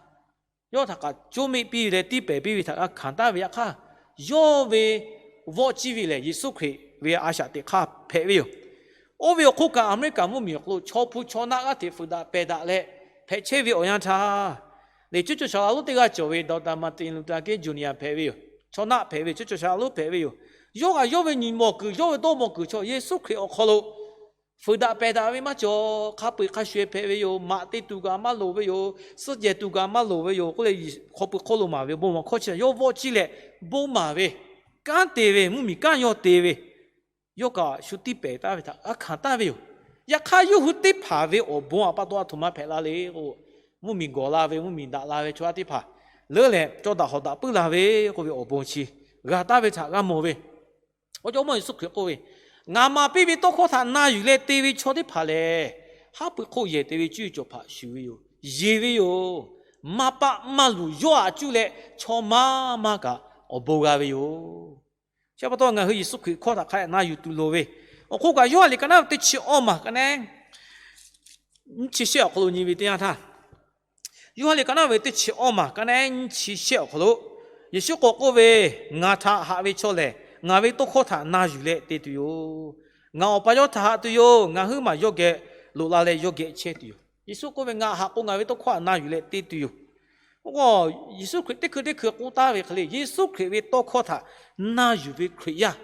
yawˇ htaꞈ kaꞈ coˇ meˆ piˇ leh tiˇ pehˍ piˇ ve htaꞈ g'a hkanˍ taˍ ve yaꞈ hk'aˇ, yawˇ ve vawˆ ciˇ ve lehˬ Yeˍsuˆ Hkriꞈ ve a shaꞈ teꞈ hk'aˇ hpehꞈ ve yoˬ. Oˇ ve awˬ hk'oˆ kaꞈ America mvuhˇmiˬ awˬ hk'aw lo chaw hpu chaw naˆ g'aˇ hteꞈ fuiˍ daꞈ pehˬ daꞈ leh hpehꞈ chehˇ ve awˬ yanˇ htaˇ, lehˬ cuˇ caˬ shaˍ laꞈ lonˉ teˇ g'aˇ cawˬ ve Doctor Martin Luther King Junior hpehꞈ ve yoˬ. Chaw naˆ hpehꞈ ve, cuˇ caˬ shaˍ laꞈ lonˉ hpehꞈ ve yoˬ. Yawˇ kaꞈ yawˇ ve nyi mawˬ kuiˬ, yawˇ ve dawˇ mawˬ kuiˬ chaw Yeˍsuˆ Hkriꞈ awˬ hk'aw lo fuiˍ daꞈ pehˬ daꞈ ve maˇ cawˬ. Hk'a peu-eˬ hk'a shuˍ-eˬ hpehꞈ ve yoˬ. Maꞈ te tuˬ kaꞈ maˇ loˍ ve yoˬ. Suhˆ jehˬ tuˬ kaꞈ maˇ loˍ ve yoˬ k'oˆ leh, hk'aw pui hk'oˆ lo maˍ ve bon mawˬ hkawˇ chi htaꞈ yawˇ vawˆ ciˇ leh bon maˍ ve, kanˉ te ve, mvuhˇmiˬ kanˉ yawˇ te ve, yawˇ kaꞈ shu tiˇ pehˍ taˍ ve htaꞈ g'a hkanˍ taˍ ve yoˬ. Yaꞈ hk'aˇ, yawˇ hui teˇ hpaˍ ve awˬ bon a pa taw a htoꞈ ma hpehꞈ la le k'o, mvuhˇmiˬ gawˬ la ve, mvuhˇmiˬ daꞈ la ve chaw yaˇ teˇ hpaˍ leuˉ leh cawˇ daꞈ hawˍ daꞈ puiˉ la ve k'oˆ ve awˬ bon chi g'a taˍ ve htaꞈ g'a mawˬ ve. Awˬ cawˇ mawˇ Yeˍsuˆ Hkriꞈ k'oˆ ve, Ngaˬ maˍ piˇ ve tawˇ hkawˇ htaꞈ na yuˬ leh te ve chaw teˇ hpaˍ lehˬ, haˉ pui hk'oˆ yehˬ te ve cuˇ yiˍ cawˬ hpaˍ shuˍ ve yoˬ. Yeˬ ve yoˬ. Maˇ paˆ maˇ luˬ yawˇ htaꞈ cuˇ leh chaw maˇ maˇ kaꞈ awˬ bon g'a ve yoˬ. Chi pa taw ngaˬ hui Yeˍsuˆ Hkriꞈ hkawˇ htaꞈ hk'a na yuˬ tuˬ loˍ ve, awˬ hk'oˆ kaꞈ Yoˇhanˬ liꞈ ka naˉ ve teˇ chi awˇ maˬ ka naˉ nyiˇ chi shehˆ awˬ hk'aw lo nyi ve teˇ yanˇ htaˇ, Yoˇhanˬ liꞈ ka naˉ ve teˇ chi awˇ maˬ ka naˉ nyiˇ chi shehˆ awˬ hk'aw lo, Yeˍsuˆ k'awꞈ k'oˆ ve, Ngaˬ htaꞈ haꞈ ve chaw lehˬ, ngaˬ ve tawˇ hkawˇ htaꞈ na yuˬ leh te tuˬ yoˬ. Ngaˬ Awˬ pa yawˇ htaꞈ haꞈ tuˬ yoˬ. Ngaˬ huiˉ maˬ yawˇ geh loꞈ la leh yawˇ geh chehˇ tuˬ yoˬ. Yeˍsuˆ k'oˆ ve, Ngaˬ haꞈ k'o ngaˬ ve tawˇ hkawˇ htaꞈ na yuˬ leh te tuˬ yoˬ. K'o, Yeˍsuˆ Hkriꞈ teˇ hkui teˇ hkui k'oˆ taˍ ve hk'e le, Yeˍsuˆ Hkriꞈ ve tawˇ hkawˇ htaꞈ na yuˬ ve Hkriꞈ yaˇ,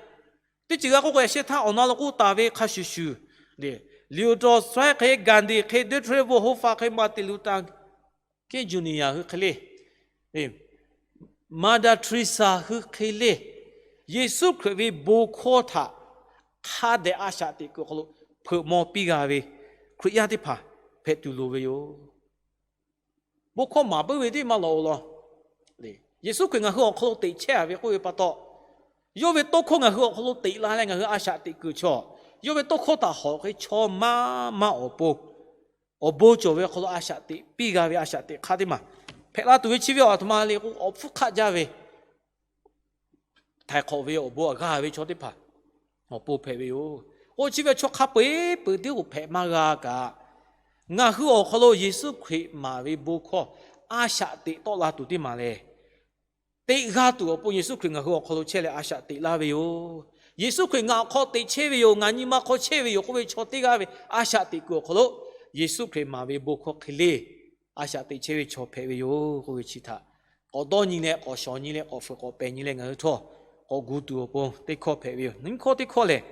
teˇ ceuˬ g'a k'oˆ k'o, yaꞈ shehˇ htaˇ awˬ na lo k'oˆ taˍ ve hk'a shuˍ shuˍ, Leo Tolstoy hk'e, Gandhi hk'e, Dietrich Bonhoeffer hk'e, Martin Luther King Junior hui hk'e le, Mother Teresa hui hk'e le, Yeˍsuˆ Hkriꞈ ve bon hkawˇ htaꞈ hk'a dehꞈ a shaꞈ teꞈ kuiˬ awˬ hk'aw lo hpeuꞈ maw piˇ g'a ve Hkriꞈ yaˇ teˇ hpaˍ hpehꞈ tuˬ loˍ ve yoˬ. Bon hkawˇ maˍ puiˉ ve teˇ maˇ lawˬ-oˬ law. Yeˍsuˆ Hkriꞈ ngaˬ hui awˬ hk'aw lo teꞈ chehˇ a ve k'oˆ ve pa taw, yawˇ ve tawˇ hkawˇ ngaˬ hui awˬ hk'aw lo teꞈ la leh ngaˬ hui a shaꞈ teꞈ kuiˬ chaw, yawˇ ve tawˇ hkawˇ htaꞈ hawꞈ hk'e chaw maˇ maˇ awˬ pon, awˬ bon cawˬ ve awˬ hk'aw lo a shaꞈ teꞈ piˇ g'a ve a shaꞈ teꞈ hk'aˇ teˇ maˬ hpehꞈ la tuˬ ve chi ve awˬ htoꞈ ma le k'o, awˬ hpfuhˇ hk'aˆ jaˇ ve, htaiˍ hk'awꞈ ve awˬ bon g'a ve chaw teˇ hpaˍ awˬ pon hpehꞈ ve yoˬ. K'o chi ve chaw hk'a peu-eˬ peu-eˬ teˇ g'uˬ hpehꞈ maˇ g'a kaꞈ, ngaˬ hui awˬ hk'aw lo Yeˍsuˆ Hkriꞈ maˍ ve bon hkawˇ a shaꞈ teꞈ tawˆ la tuˬ teˇ maˬ lehˬ, teꞈ g'a tuˬ awˬ pon Yeˍsuˆ Hkriꞈ ngaˬ hui awˬ hk'aw lo chehˇ leh a shaꞈ teꞈ laˇ ve yoˬ. Yeˍsuˆ Hkriꞈ ngaˬ awˬ hk'aw teꞈ chehˇ ve yoˬ, ngaˬ nyi ma hk'aw chehˇ ve yoˬ k'oˆ ve chaw teˇ g'aˇ ve a shaꞈ teꞈ kuiˬ awˬ hk'aw lo Yeˍsuˆ Hkriꞈ maˍ ve bon hkawˇ hk'e le a shaꞈ teꞈ chehˇ ve chaw hpehꞈ ve yoˬ k'oˆ ve chi htaꞈ k'awꞈ dawˇ nyi leh, k'awꞈ shawˍ nyi leh, k'awꞈ fuiˍ k'awꞈ pehˍ nyi leh ngaˬ hui htawˇ k'awꞈ gu tuˬ awˬ pon teˇ hkawˇ hpehꞈ ve yoˬ. Nyiˇ hkawˇ teˇ hkawˇ lehˬ,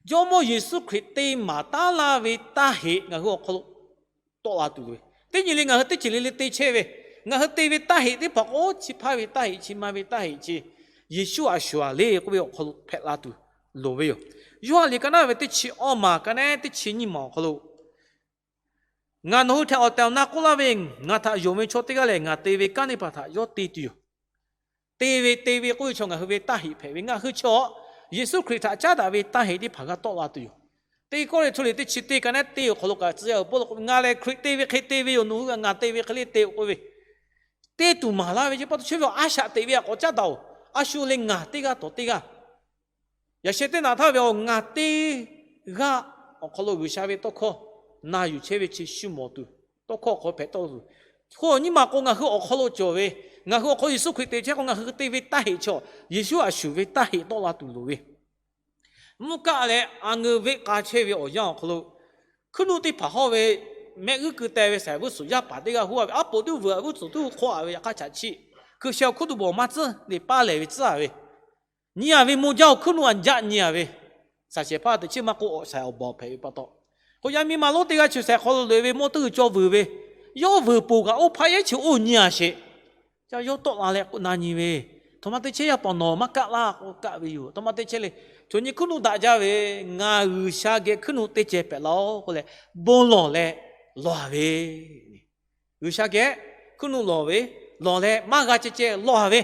Jawˇmawˇ Yeˍsuˆ Hkriꞈ te maˍ taˉ laˇ ve taˇ heꞈ ngaˬ hui awˬ hk'aw lo tawˆ la tuˬ loˍ ve. Teˇ nyi le ngaˬ hui teˇ ceuˬ le le te chehˇ ve, ngaˬ hui te ve taˇ heꞈ teˇ hpaˍ k'o, chi hpaˇ ve taˇ heꞈ, chi ma ve taˇ heꞈ chi Yeˍsuˆ a shuˍ a le k'oˆ ve awˬ hk'aw lo hpehꞈ la tuˬ loˍ ve yoˬ. Yoˇhanˬ liꞈ ka naˉ ve teˇ chi awˇ maˬ ka naˉ teˇ chi nyiˇ maˬ awˬ hk'aw lo, Ngaˬ nawˬ hui htaꞈ awˬ tehˬ awˬ na k'oˆ laˇ ve, ngaˬ htaꞈ yonˍ ve chaw teˇ g'aˇ lehˬ, ngaˬ te ve kanˉ teˇ hpaˍ htaꞈ yawˇ te tuˬ yoˬ. Te ve te ve k'oˆ ve chaw ngaˬ hui ve taˇ heꞈ hpehꞈ ve, ngaˬ hui chaw Yeˍsuˆ Hkriꞈ htaꞈ caˉ daꞈ ve taˇ heꞈ teˇ hpaˍ g'a tawˆ la tuˬ yoˬ. Teˇ Kawˇrenˍhtuˆ liꞈ teˇ chi teˇ ka naˉ teˇ awˬ hk'aw lo kaꞈ tcuh yaˇ awˬ Pawˇluꞈ k'oˆ ve, Ngaˬ lehˬ Hkriꞈ te ve hk'e te ve yoˬ, nawˬ hui kaꞈ ngaˬ te ve hk'e le te-oˬ k'oˆ ve, te tuˬ maˍ laˇ ve ce pa taw chi ve a shaꞈ teꞈ ve a k'awꞈ caˉ daꞈ-oˬ. A shu le ngaˬ teˇ g'aˇ tawˍ teˇ g'aˇ, yaꞈ sheh teˇ naꞈ htaˇ ve awˬ ngaˬ teˇ g'aˇ awˬ hk'aw lo G'uiˬsha ve tawˇ hkawˇ na yuˬ chehˇ ve chi shu mawˬ tuˬ, tawˇ hkawˇ awˬ hk'aw lo hpehꞈ tawˆ tuˬ. Hk'o nyiˇ maˬ k'o ngaˬ hui awˬ hk'aw lo cawˬ ve, ngaˬ hui awˬ hk'aw lo Yeˍsuˆ Hkriꞈ te chehˇ k'o ngaˬ hui te ve taˇ heꞈ chaw, Yeˍsuˆ a shuˍ ve taˇ heꞈ tawˆ la tuˬ loˍ ve Mvuhˇ kaˆ leh a ngeu veˆ k'a chehˇ ve awˬ yanˇ awˬ hk'aw lo, hkuiˉ nuˆ teˇ hpaˍ hawˇ ve mehˆ g'uˇ keu teh ve shaiˍ vuiˇ suhˍ yaˇ paˍ teˇ g'aˇ huˉ a ve, aˉ poꞈ teˇ vuiˬ a vuiˇ tcuhˍ tuˉ hk'awˆ a ve yaꞈ hk'aˇ chaꞈ chiˆ. Hkui sheh awˬ hkuiˉ duˬ bawˬ maˇ tcuhˉ le, paˇ lehˬ ve tcuhˉ a ve, nyi a ve mawˇ jaˇ awˬ hkuiˉ nuˆ a jaˆ nyi a ve, shaˍ shehˍ hpaˇ teꞈ chiˉ maˇ k'oˆ, awˬ shaiˍ awˬ bawˬ hpehꞈ ve pa taw, k'o yaˇ miˇ ma lonˉ teˇ g'aˇ chi shaiˍ hk'aw lo loꞈ e ve mawˇ teˇ g'uiˬ cawˇ vuiˬ ve, yawˇ vuiˬ poˬ kaꞈ oˇ hpaˇ yehˉ chi oˇ nyi a sheˍ. Ca yawˇ tawˆ la leh k'oˆ na nyi ve, Htoꞈ ma te chehˇ yaˇ paˍ nawˬ maˇ kaˆ laˇ k'o kaˆ ve yoˬ. Htoꞈ ma te chehˇ le, chaw nyi hkuiˉ nuˆ daꞈ jaˇ ve, ngaˬ G'uiˬsha geh hkuiˉ nuˆ teˇ ceh hpehꞈ laˇ-oˆ k'oˆ leh, bon lawˬ leh lawˬ a ve, G'uiˬsha geh hkuiˉ nuˆ lawˬ ve, lawˬ leh maˇ g'a ceh ceh lawˬ a ve.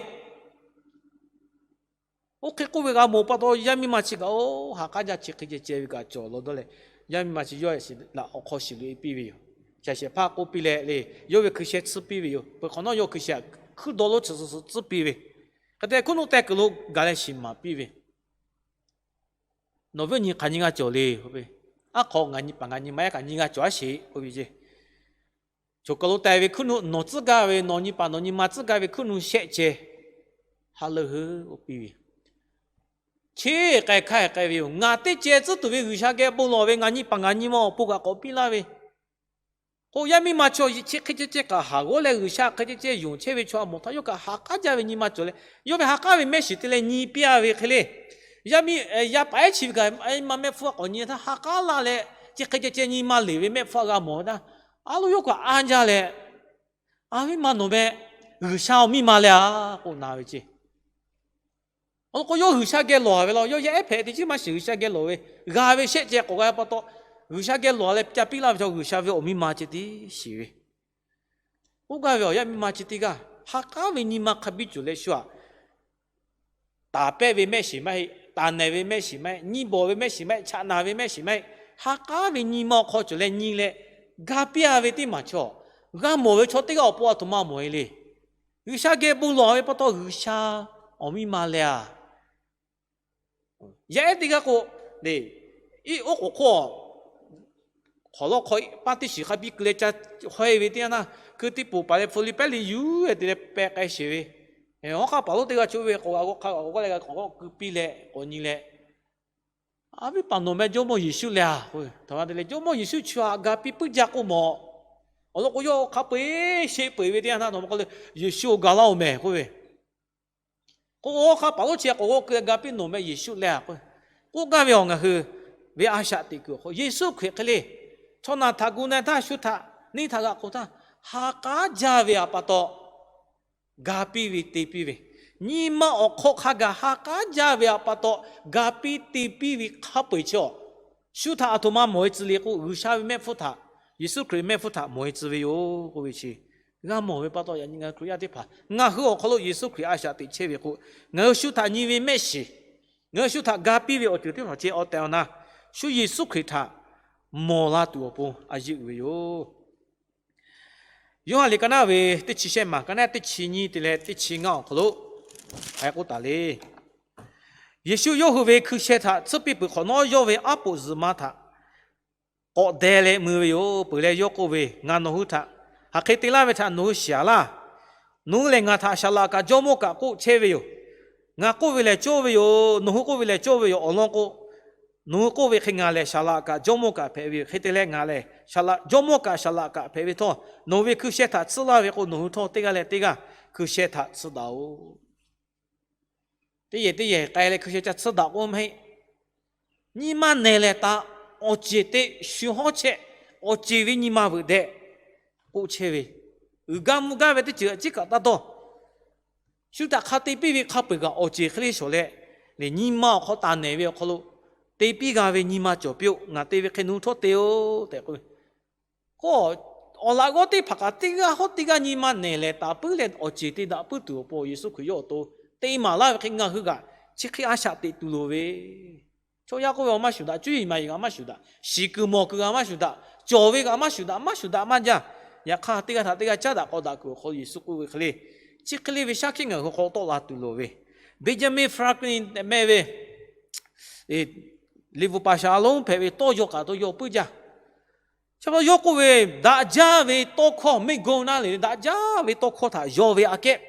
Oˇ hk'e k'oˆ ve g'a mawˬ pa taw, yaˇ miˇ ma chi kaꞈ oˇ ha k'aˉ jaˇ chi hk'e ceh ceh ve kaꞈ cawˬ law dawˇ leh, yaˇ miˇ ma chi yawˇ shiˍ laꞈ awˬ hk'aw shiˍ loꞈ e piˇ ve yoˬ. Shaˍ shehˍ hpaˇ k'oˆ piˇ leh le, yawˇ ve hkui sheh tsuhˇ piˇ ve yoˬ. Peuˬ hk'awꞈ nawˉ yawˇ hkui sheh hkuiˉ dawˇ lonˉ chi suhˍ suhˍ tsuhˇ piˇ ve, hk'e te hkuiˉ nuˆ teh kuiˬ lo gaˬ leh shiˍ maˍ piˇ ve, Nawˬ viˉ awˬ nyi hk'aˬ nyi g'a cawˬ le k'oˆ ve, Aˉ hk'aw ngaˬ nyi paˍ ngaˬ nyi ma ehˉ kaꞈ nyi g'a cawˬ aˉ sheˍ k'oˆ ve ceˇ. Choˬ kaˬ lo teh ve hkuiˉ nuˆ nawˬ tcuhˉ gaˇ ve, nawˬ nyi paˍ nawˬ nyi ma tcuhˉ gaˇ ve hkuiˉ nuˆ shehˆ ceh ha leuˆ hui k'oˆ piˇ ve, Cheˇ k'ai hkaˇ k'ai ve yoˬ. Ngaˬ teˇ ceh tcuhˉ tuˬ ve G'uiˬsha geh bon lawˬ ve ngaˬ nyi paˍ ngaˬ nyi ma awˬ pon kaꞈ k'awꞈ piˇ laˇ ve, k'o yaˇ miˇ ma chaw chi hk'e ceh ceh kaꞈ haˍ g'awˇ leh G'uiˬsha hk'e ceh ceh yonˍ chehˇ ve chaw a mawˬ htaˇ yawˇ kaꞈ ha k'aˉ jaˇ ve nyi ma cawˬ leh, yawˇ ve ha k'aˉ ve mehˆ shiˍ te leh nyi piˇ a ve hk'e le. Yaˇ miˇ yaˇ paˍ ehˉ chi ve kaꞈ ma mehˆ hpfuhˇ a k'awꞈ nyi htaˇ ha k'aˉ laˇ leh, chi hk'e ceh ceh nyi ma leˬ ve mehˆ hpfuhˇ a g'a mawˬ ve htaˇ, a loˉ yawˇ kaꞈ anˇ jaˇ leh, A viˉ ma nawˬ meh G'uiˬsha awˬ miˇ ma leh a k'oˆ na ve ceˇ. Awˬ lawn k'o yawˇ G'uiˬsha geh lawˬ ve law, yawˇ yaˇ ehˉ hpehꞈ teꞈ chiˉ maˇ shiˍ G'uiˬsha geh lawˬ ve, g'a ve shehˆ ceh k'awꞈ g'a pa taw, G'uiˬsha geh lawˬ leh ca piˇ laˇ ve chaw G'uiˬsha ve awˬ miˇ ma ceh tiˉ shiˍ ve. Oˇ gaˇ ve awˬ yaˇ miˇ ma chi teˇ g'aˇ ha k'aˉ ve nyi ma hk'a biˇ cawˬ leh shu aꞈ, taˍ pehˆ ve mehˆ shiˍ maˇ heˆ, taˍ nehˬ ve mehˆ shiˍ maˇ heˆ, nyi bawˬ ve mehˆ shiˍ maˇ heˆ, chaꞈ naˍ ve mehˆ shiˍ maˇ heˆ, ha k'aˉ ve nyi ma awˬ hk'aw cawˬ leh nyi leh, ga piˇ a ve teˇ maˬ chaw, g'a mawˬ ve chaw teˇ g'aˇ awˬ pon a htoꞈ ma mawˬ e le. G'uiˬsha geh bon lawˬ ve pa taw G'uiˬsha awˬ miˇ ma leh a. Yaˇ ehˉ teˇ g'aˇ k'o, le, iˉ oˉ k'oˍ hk'oˆ hk'awꞈ lawˇ hk'aw paˇ teˇ shiˍ hk'a biˇ keu leh ca hawehˇ ve teˇ yanˇ naˇ, keu teˇ poˬ paˍ leh hpu li pehˉ li yuˬ te leh pehꞈ k'ai sheˍ ve, hawˉ hk'aˇ paˍ lonˉ teˇ g'aˇ chaw ve k'awꞈ g'a k'awꞈ hk'a k'awꞈ g'awˇ leh g'a k'awꞈ g'awˇ keu piˇ leh k'awꞈ nyi leh, A viˉ paˍ nawˬ meh Jawˇmawˇ Yeˍsuˆ leh a k'oˆ ve, htaꞈ ma te leh Jawˇmawˇ Yeˍsuˆ chi htaꞈ ga piˇ puiˉ jaˇ k'oˆ mawˬ. Awˬ lawn k'o yawˇ hk'a peu-eˬ sheˆ peu-eˬ ve teˇ yanˇ htaˇ nawˬ ma k'oˆ le, Yeˍsuˆ awˬ ga laˇ-oˬ mehˬ k'oˆ ve, k'o hawˉ hk'aˇ paˍ lonˉ chi k'awꞈ g'awˇ keu ga piˇ nawˬ meh Yeˍsuˆ leh a k'oˆ ve, k'oˆ gaˇ ve awˬ ngaˬ hui ve a shaꞈ teꞈ kuiˬ awˬ hk'aw Yeˍsuˆ Hkriꞈ hk'e le, chaw naˬ htaꞈ gu na htaˇ shu htaꞈ neˇ htaꞈ g'aꞈ k'oˍ htaˇ, ha k'aˉ jaˇ ve awˬ pa taw ga piˇ ve te piˇ ve, nyi ma awˬ hk'aw hk'a gaˬ ha k'aˉ jaˇ ve awˬ pa taw ga piˇ te piˇ ve hk'a peu-eˬ chi awˬ, shu htaꞈ a htoꞈ ma mawˬ e tcuh le k'o, G'uiˬsha ve mehˆ hpfuhˇ htaꞈ, Yeˍsuˆ Hkriꞈ ve mehˆ hpfuhˇ htaꞈ mawˬ e tcuh ve yoˬ k'oˆ ve chi g'a mawˬ ve pa taw, yaꞈ nyi ngaˬ hui Hkriꞈ yaˇ teˇ hpaˍ ngaˬ hui awˬ hk'aw lo Yeˍsuˆ Hkriꞈ a shaꞈ teꞈ chehˇ ve k'o, ngaˬ hui shu htaꞈ nyi ve mehˆ shiˍ, ngaˬ hui shu htaꞈ ga piˇ ve awˬ ceuˬ teˇ hpaˍ chi awˬ tehˬ awˬ na, shu Yeˍsuˆ Hkriꞈ htaꞈ mawˬ la tuˬ awˬ pon a yeˇ uiˍ ve yoˬ. Yoˇhanˬ liꞈ ka naˆ ve teˇ chi shehˆ maˬ, ka naˆ teˇ chi nyiˇ te leh teˇ chi ngaˇ awˬ hk'aw lo hk'aˬ hk'e k'oˆ taˍ le. Yeˍsuˆ yawˇ hui ve hkui sheh htaꞈ tsuhˇ piˇ peuˬ hk'awꞈ nawˉ, yawˇ ve aˉ poꞈ zuhꞈ ma htaꞈ k'awꞈ deh leh mui ve yoˬ. Peuˬ leh yawˇ k'oˆ ve, Ngaˬ nawˬ hui htaꞈ hk'aˬ hk'e te laˇ ve htaꞈ nawˬ hui shiˍ-aˬ laˇ. Nawˬ hui lehˬ ngaˬ htaꞈ saˍ laꞈ kaꞈ jawˇmawˇ kaꞈ k'oˆ chehˇ ve yoˬ. Ngaˬ k'oˆ ve lehˬ cawˇ ve yoˬ. Nawˬ hui k'oˆ ve lehˬ cawˇ ve yoˬ. Awˬ lawn k'o, nawˬ hui k'oˆ ve hk'e ngaˬ lehˬ saˍ laꞈ kaꞈ jawˇmawˇ kaꞈ hpehꞈ ve yoˬ. Hk'e te leh ngaˬ lehˬ jawˇmawˇ kaꞈ saˍ laꞈ kaꞈ hpehꞈ ve htawˇ, nawˬ hui ve hkui sheh htaꞈ tsuhˇ laˇ ve k'o, nawˬ hui htawˇ teˇ g'aˇ leh teˇ g'aˇ hkui sheh htaꞈ tsuhˇ daꞈ-oˬ. Teˇ yehˬ teˇ yehˬ k'ai leh hkui sheh ca tsuhˇ daꞈ k'oˆ maˇ heˆ. Nyi ma nehˬ lehˬ taˍ, awˬ ceˬ te shu hawˉ chehˇ, awˬ ceˬ ve nyi ma veuꞈ deh k'oˆ chehˇ ve, uiˍ gaˇ mvuh gaˇ ve teˇ ceuˬ ciˉ kaꞈ taˇ dawˇ. Shu htaꞈ hk'a te piˇ ve hk'a peu-eˬ kaꞈ awˬ ceˬ hk'e le shawˍ leh, lehˬ nyi ma awˬ hk'aw taˍ nehˬ ve awˬ hk'aw lo te piˇ g'a ve nyi ma cawˬ piˇ-oˆ. Ngaˬ te ve hk'e nawˬ hui htawˇ te-oˆ tehꞈ k'oˆ ve k'o, awˬ laꞈ g'awˇ teˇ hpaˍ kaꞈ teˇ g'aˇ hawˉ teˇ g'aˇ nyi ma nehˬ lehˬ taˍ puiˉ leh awˬ ceˬ te daꞈ puiˉ tuˬ awˬ pon Yeˍsuˆ Hkriꞈ yawˇ awˬ to te maˍ laˇ ve hk'e ngaˬ hui kaꞈ chi hk'e a shaꞈ teꞈ tuˬ loˍ ve, chaw yaˇ k'oˆ ve awˬ maˇ shuˍ daꞈ, cuˇ yiˍ maˍ yiˍ kaꞈ maˇ shuˍ daꞈ, shiˍ kuiˬ mawˬ kuiˬ kaꞈ maˇ shuˍ daꞈ, cawˬ ve kaꞈ maˇ shuˍ daꞈ, maˇ shuˍ daꞈ maˇ jaˇ. Yaꞈ hk'aˇ teˇ g'aˇ htaꞈ teˇ g'aˇ caˉ daꞈ k'aw daꞈ kuiˬ awˬ hk'aw lo Yeˍsuˆ k'oˆ ve hk'e le, chi hk'e le ve shaˉ hkiˆ ngaˬ hui hk'aw tawˆ la tuˬ loˍ ve, Benjamin Franklin meh ve, liꞈ bvuhꞈ paˍ shaˍ a lonˉ hpehꞈ ve tawˇ yaw kaꞈ tawˇ yaw puiˉ jaˇ. Chi pa taw yawˇ k'oˆ ve, daꞈ jaˇ ve tawˇ hkawˇ, mehˆ g'awˇ naˇ lehˬ daꞈ jaˇ ve tawˇ hkawˇ htaꞈ yaw ve aꞈ kehˉ,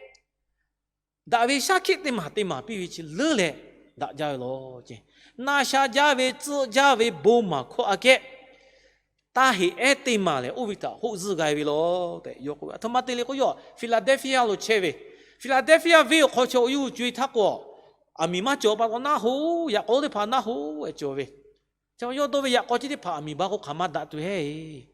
daꞈ ve shaˉ hkiˆ teˇ maˬ teˇ maˬ piˇ ve chi leuˉ leh, daꞈ jaˇ ve law ce. Na sha jaˇ ve tcuhˆ jaˇ ve bon maˍ hkawˇ aꞈ kehˉ, taˇ heꞈ ehˉ teˇ maˬ lehˬ, oˇ ve htaꞈ hoˆ zuhˆ g'a ve law tehꞈ yawˇ k'oˆ ve. A htoꞈ ma te le k'o, yawˇ Philadelphia lo chehˇ ve. Philadelphia venˇ awˬ hk'aw chaw oˇ yuˬ co e htaˇ k'o, aˬ miˍ maˇ cawˬ pa taw naˆ hoꞈ, yaꞈ k'aw teˇ hpaˍ naˆ hoꞈ e cawˬ ve. Chi yawˇ dawˇ ve yaꞈ k'aw chi teˇ hpaˍ aˬ miˍ ba k'o hk'aˬ ma daꞈ tuˬ hehˉ e.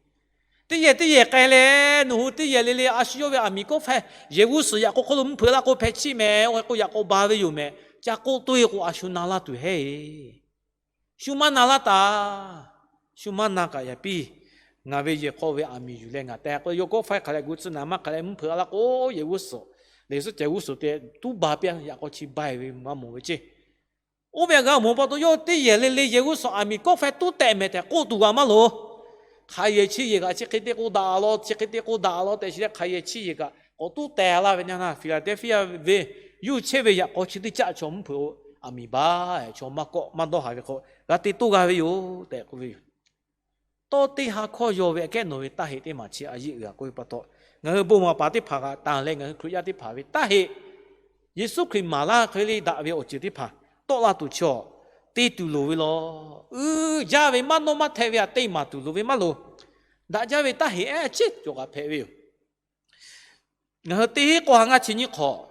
Teˇ yehˬ teˇ yehˬ k'ai leh, nawˬ hui teˇ yehˬ le le a shu yawˇ ve aˬ miˍ kawˆ faiˇ yehˬ g'uˇ suhˍ yaꞈ k'aw hk'oˆ lo mvuhˇ hpeuꞈ la k'o hpehꞈ chiˆ mehˍ. Oˇ hk'e k'o yaꞈ k'aw ba ve yoˬ mehˍ. Ca k'oˆ toˇ e k'o, a shu na laˇ tuˬ hehˉ e. Shu maˇ na laˇ taˍ. Shu maˇ na kaꞈ yaꞈ piˇ, ngaˬ ve yehˬ hk'aw ve aˬ miˍ yuˬ leh ngaˬ teh k'o, yawˇ kawˆ faiˇ hk'aˬ leh gu tcuh naˍ maˇ hk'aˬ leh mvuhˇ hpeuꞈ la k'o, yehˬ g'uˇ suhˍ, lehˬ suhˉ cehˬ g'uˇ suhˍ te tuˉ ba piˇ yaꞈ k'aw chi ba e ve g'a mawˬ ve ceˇ. Oˇ ve g'a mawˬ pa taw, yawˇ teˇ yehˬ le le yehˬ g'uˇ suhˍ aˬ miˍ kawˆ faiˇ tuˉ tehꞈ mehˍ tehꞈ k'oˆ tuˬ g'a maˇ loˍ. Hk'aˬ yehˬ chi yehˬ kaꞈ chi hk'e te k'o daꞈ law, chi hk'e te k'o daꞈ law tehꞈ chi leh hk'aˬ yehˬ chi yehˬ kaꞈ k'awꞈ tuˉ teh laˇ ve nyaˇ naˇ, Philadelphia venˇ yuˇ chehˇ ve yaꞈ k'aw chi teˇ caˆ chaw mvuhˇ hpeuꞈ aˬ miˍ ba, chaw maˇ kawˆ maˇ dawˇ haˍ ve hk'aw g'a te toˇ g'a ve yoˬ tehꞈ k'oˆ ve yoˬ. Tawˇ teˇ ha hkawˇ yaw ve aꞈ kehˉ nawˬ ve taˇ heꞈ teˇ maˬ chi a yeˆ g'a k'oˆ ve pa taw, ngaˬ hui bon maˍ paˍ teˇ hpaˍ g'aꞈ tanˬ leh ngaˬ hui Hkriꞈ yaˇ teˇ hpaˍ ve taˇ heꞈ, Yeˍsuˆ Hkriꞈ maˍ laˇ hk'e le daꞈ ve awˬ ceuˬ teˇ hpaˍ tawˆ la tuˬ chaw te tuˬ loˍ ve law. Uiˍ jaˇ ve maˇ nawˇ maˇ hteh ve aꞈ teˇ maˬ tuˬ loˍ ve maˇ loˍ. Daꞈ jaˇ ve taˇ heꞈ ehˉ ceˉ cawˬ kaꞈ hpehꞈ ve yoˬ. Ngaˬ hui teˇ hinˉ k'awˇ ha ngaˇ chi nyiˇ hk'awꞈ,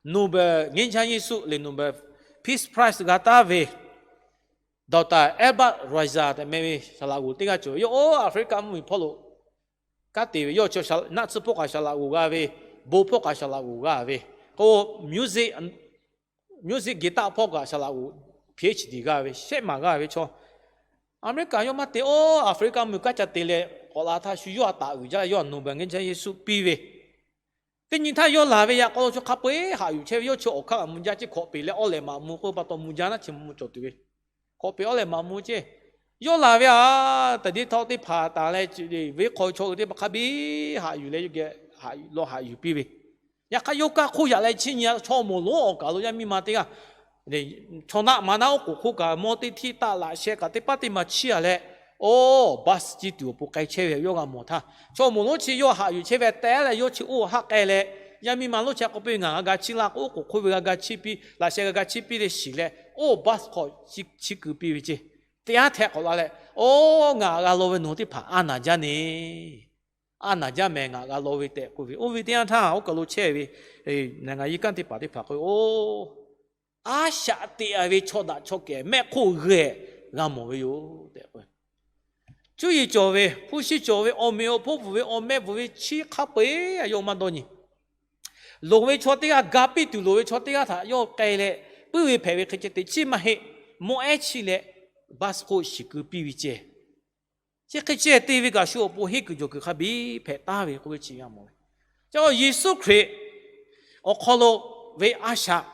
Nobel ငြိမ်းချမ်းရေးဆု leh Nobel Peace Prize g'a taˉ ve Doctor Albert Schweitzer tehꞈ meh ve saˍ laꞈ g'oˍ teˇ g'aˇ cawˬ ve. Yawˇ oˇ Aˍfriˆkaˆ mvuhˇmiˬ hpawˇ lo kanˉ te ve, yawˇ chaw naˆ tsuhˇ hpawˇ kaꞈ saˍ laꞈ g'oˍ g'a ve, bon hpawˇ kaꞈ saˍ laꞈ g'oˍ g'a ve, k'o music, music guitar hpawˇ kaꞈ saˍ laꞈ g'oˍ PhD g'a ve, shehˆ maˬ g'a ve chaw. Aˍmeˍriˆkaˍ yawˇ maˇ te, oˇ Aˍfriˆkaˆ mvuhˇmiˬ kanˉ ca te leh k'awꞈ la htaˇ shu yawˇ htaꞈ taˍ uiˍ jaˇ, yawˇ htaꞈ Nobel ငြိမ်းချမ်းရေးဆု piˇ ve. Teˇ nyi htaˇ yawˇ laˬ ve yaꞈ k'aw lo chaw hk'a peu-eˬ haꞈ yuˬ chehˇ ve, yawˇ chaw awˬ hk'aˇ kaꞈ mvuh jaˇ ceˇ, hkawꞈ peˬ leh awˇ lehˬ maꞈ mvuh k'oˆ ve pa taw mvuh jaˇ naˉ chi mvuh cawˬ tuˬ ve. Hkawꞈ peˬ awˇ lehˬ maꞈ mvuh ceˇ. Yawˇ laˬ ve aꞈ, taˍ deˇ htawˇ teˇ hpaˍ taˍ leh, venˇ hk'aw chaw hui teˇ hpaˍ hk'a biˇ haꞈ yuˬ leh yawˇ geh lawˬ haꞈ yuˬ piˇ ve. Yaꞈ hk'aˇ yawˇ kaˇ hk'oˆ yaꞈ leh chiˇ nyi, chaw mawˬ lonˉ awˬ kaˬ lo yaˇ miˇ ma teˇ g'aˇ, chaw naˆ ma naˆ oˉ k'oˍ hk'oˆ kaꞈ mawˇ teˇ htiˇ taˆ laꞈ sheh kaꞈ teˇ paˉ teˇ ma chiˇ a leh, oˇ bus ciˇ tuˬ awˬ pon k'ai chehˇ ve yawˇ g'a mawˬ htaˇ, chaw mawˬ lonˉ chi yawˇ haꞈ yuˬ chehˇ ve tehˉ leh yawˇ chi oˇ haˆ k'ai leh, yaˇ miˇ ma lonˉ chi k'oˆ piˇ ve, ngaˬ g'a ga chiˇ laˇ k'o, oˉ k'oˍ hk'oˆ ve g'a ga chiˇ piˇ, laꞈ sheh g'a ga chiˇ piˇ leh shiˍ leh, oˇ bus hk'aw chiˇ keu piˇ ve ceˇ. Teˇ yanˇ hteh k'awꞈ la leh, oˇ ngaˬ g'a law ve nawˬ teˇ hpaˍ a naˍ jaˇ neˇ, a naˍ jaˇ mehˍ ngaˬ g'a law ve tehꞈ k'oˆ ve. Oˇ ve teˇ yanˇ htaˇ oˇ kaˬ lo chehˇ ve နိုင်ငံရေး kanˉ teˇ hpaˍ teˇ hpaˍ k'oˆ ve, oˇ, a shaꞈ teꞈ a ve chaw daꞈ chaw kehˬ mehˆ hk'oˆ g'eh g'a mawˬ ve yoˬ tehꞈ k'oˆ ve. Cuˇ yiˍ cawˬ ve, hpu shi cawˬ ve, awˬ meꞈ awˬ hponˇ bvuhˬ ve, awˬ meh bvuhˬ ve, chi hk'a peu-eˬ yawˇ maˇ dawˇ nyi. Loˍ ve chaw teˇ g'aˇ, ga piˇ tuˬ loˍ ve chaw teˇ g'aˇ htaꞈ yawˇ k'ai leh, puiˉ ve hpehꞈ ve hk'e ceh teꞈ chiˇ maˇ heˆ. Mawˇ ehˉ chiˇ leh, bus hk'oˆ shiˍ keu piˇ ve ceh. Chi hk'e ceh te ve kaꞈ shu awˬ pon henˇ kuiˬ jawˬ kuiˬ hk'a biˇ hpehꞈ taˍ ve k'oˆ ve chi g'a mawˬ ve. Ca Yeˍsuˆ Hkriꞈ awˬ hk'aw lo ve a shaꞈ,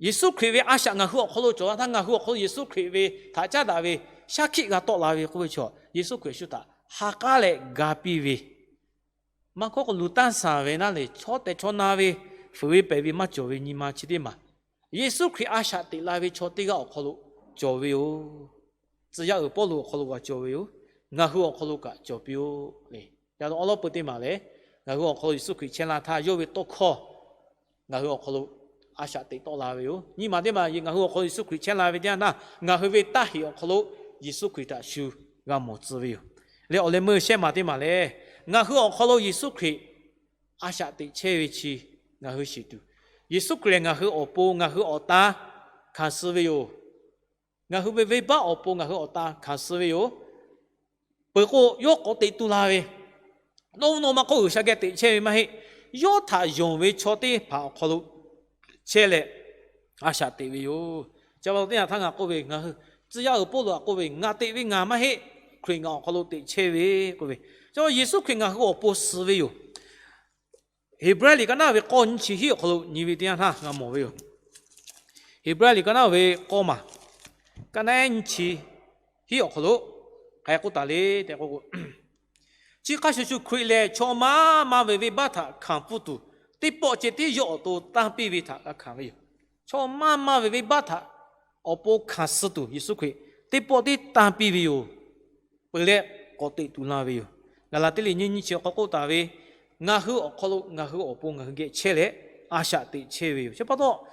Yeˍsuˆ Hkriꞈ ve a shaꞈ ngaˬ hui awˬ hk'aw lo cawˬ la htaˇ, ngaˬ hui awˬ hk'aw lo Yeˍsuˆ Hkriꞈ ve htaꞈ caˉ daꞈ ve shaˉ hkiˆ g'a tawˆ la ve k'oˆ ve chaw, Yeˍsuˆ Hkriꞈ shu htaꞈ ha k'aˉ leh ga piˇ ve, maˇ kawˆ k'o luˬ tanˇ saˍ ve naˉ leh, chaw tehˬ chaw na ve, fuiˍ ve pehˬ ve maˇ cawˬ ve nyi ma chi teˇ maˬ, Yeˍsuˆ Hkriꞈ a shaꞈ teꞈ la ve chaw teˇ g'aˇ awˬ hk'aw lo cawˬ ve yoˬ. Tcuh yaˇ uiˍ Pawˇluꞈ awˬ hk'aw lo kaꞈ cawˬ ve yoˬ. Ngaˬ hui awˬ hk'aw lo kaꞈ cawˬ piˇ-oˆ le. Yaꞈ nyi awˉ lawˉ peu teˇ maˬ lehˬ, ngaˬ hui awˬ hk'aw lo Yeˍsuˆ Hkriꞈ chehˇ la htaˇ, yawˇ ve tawˇ hkawˇ ngaˬ hui awˬ hk'aw lo a shaꞈ teꞈ tawˆ la ve yoˬ. Nyiˇ maˬ teˇ maˬ, ngaˬ hui awˬ hk'aw lo Yeˍsuˆ Hkriꞈ chehˇ la ve teˇ yanˇ htaˇ, ngaˬ hui ve taˇ heꞈ awˬ hk'aw lo Yeˍsuˆ Hkriꞈ htaꞈ shu g'a mawˬ tcuh ve yoˬ. Leh awˬ leh meuˇ shehˇ maˬ teˇ maˬ lehˬ, ngaˬ hui awˬ hk'aw lo Yeˍsuˆ Hkriꞈ a shaꞈ teꞈ chehˇ ve chi ngaˬ hui shiˍ tuˬ, Yeˍsuˆ Hkriꞈ lehˬ ngaˬ hui awˬ pon ngaˬ hui awˬ tan hkanˍ suh ve yoˬ. Ngaˬ hui ve venˇbaˆ awˬ pon ngaˬ hui awˬ tan hkanˍ suh ve yoˬ. Peuˬ k'o, yawˇ k'awꞈ teꞈ tu la ve, nawˬ nawˬ ma hk'oˆ G'uiˬsha geh teꞈ chehˇ ve maˇ heˆ. Yawˇ htaꞈ yonˍ ve chaw teˇ hpaˍ awˬ hk'aw lo chehˇ leh a shaꞈ teꞈ ve yoˬ. Chi pa taw teˇ yanˇ htaˇ ngaˬ k'oˆ ve, ngaˬ hui tcuh yaˇ uiˍ Pawˇluꞈ htaꞈ k'oˆ ve, ngaˬ teꞈ ve ngaˬ maˇ heˆ, Hkriꞈ ngaˬ awˬ hk'aw lo teꞈ chehˇ ve k'oˆ ve. Chi Yeˍsuˆ Hkriꞈ ngaˬ hui awˬ pon suh ve yoˬ. Heˍbrehˇ liꞈ ka naˉ ve k'awˇ nyiˇ chi hiˉ awˬ hk'aw lo nyi ve teˇ yanˇ htaˇ g'a mawˬ ve yoˬ. Heˍbrehˇ liꞈ ka naˉ ve k'awˇ maˬ, ka naˉ nyiˇ chi hiˉ awˬ hk'aw lo hk'aˬ hk'e k'oˆ taˍ le tehꞈ k'o, chi hk'a shuˍ shuˍ Hkriꞈ lehˬ chaw maˇ maˇ ve venˇbaˆ htaꞈ hkanˍ pfuhˇ tuˬ, teˇ pawˆ ceh tiˉ yawˇ awˬ to tanˇ piˇ ve htaꞈ g'a hkanˍ ve yoˬ. Chaw maˇ maˇ ve venˇbaˆ htaꞈ awˬ pon hkanˍ suh tuˬ Yeˍsuˆ Hkriꞈ teˇ pawˆ tiˉ tanˇ piˇ ve yoˬ. Peuˬ leh k'awꞈ teꞈ tuˬ la ve yoˬ. Gaˍlaˍtiˆ liꞈ nyiˇ nyiˇ chi awˬ hk'aw k'oˆ taˍ ve, ngaˬ hui awˬ hk'aw lo ngaˬ hui awˬ pon ngaˬ hui geh chehˇ leh a shaꞈ teꞈ chehˇ ve yoˬ. Chi pa taw,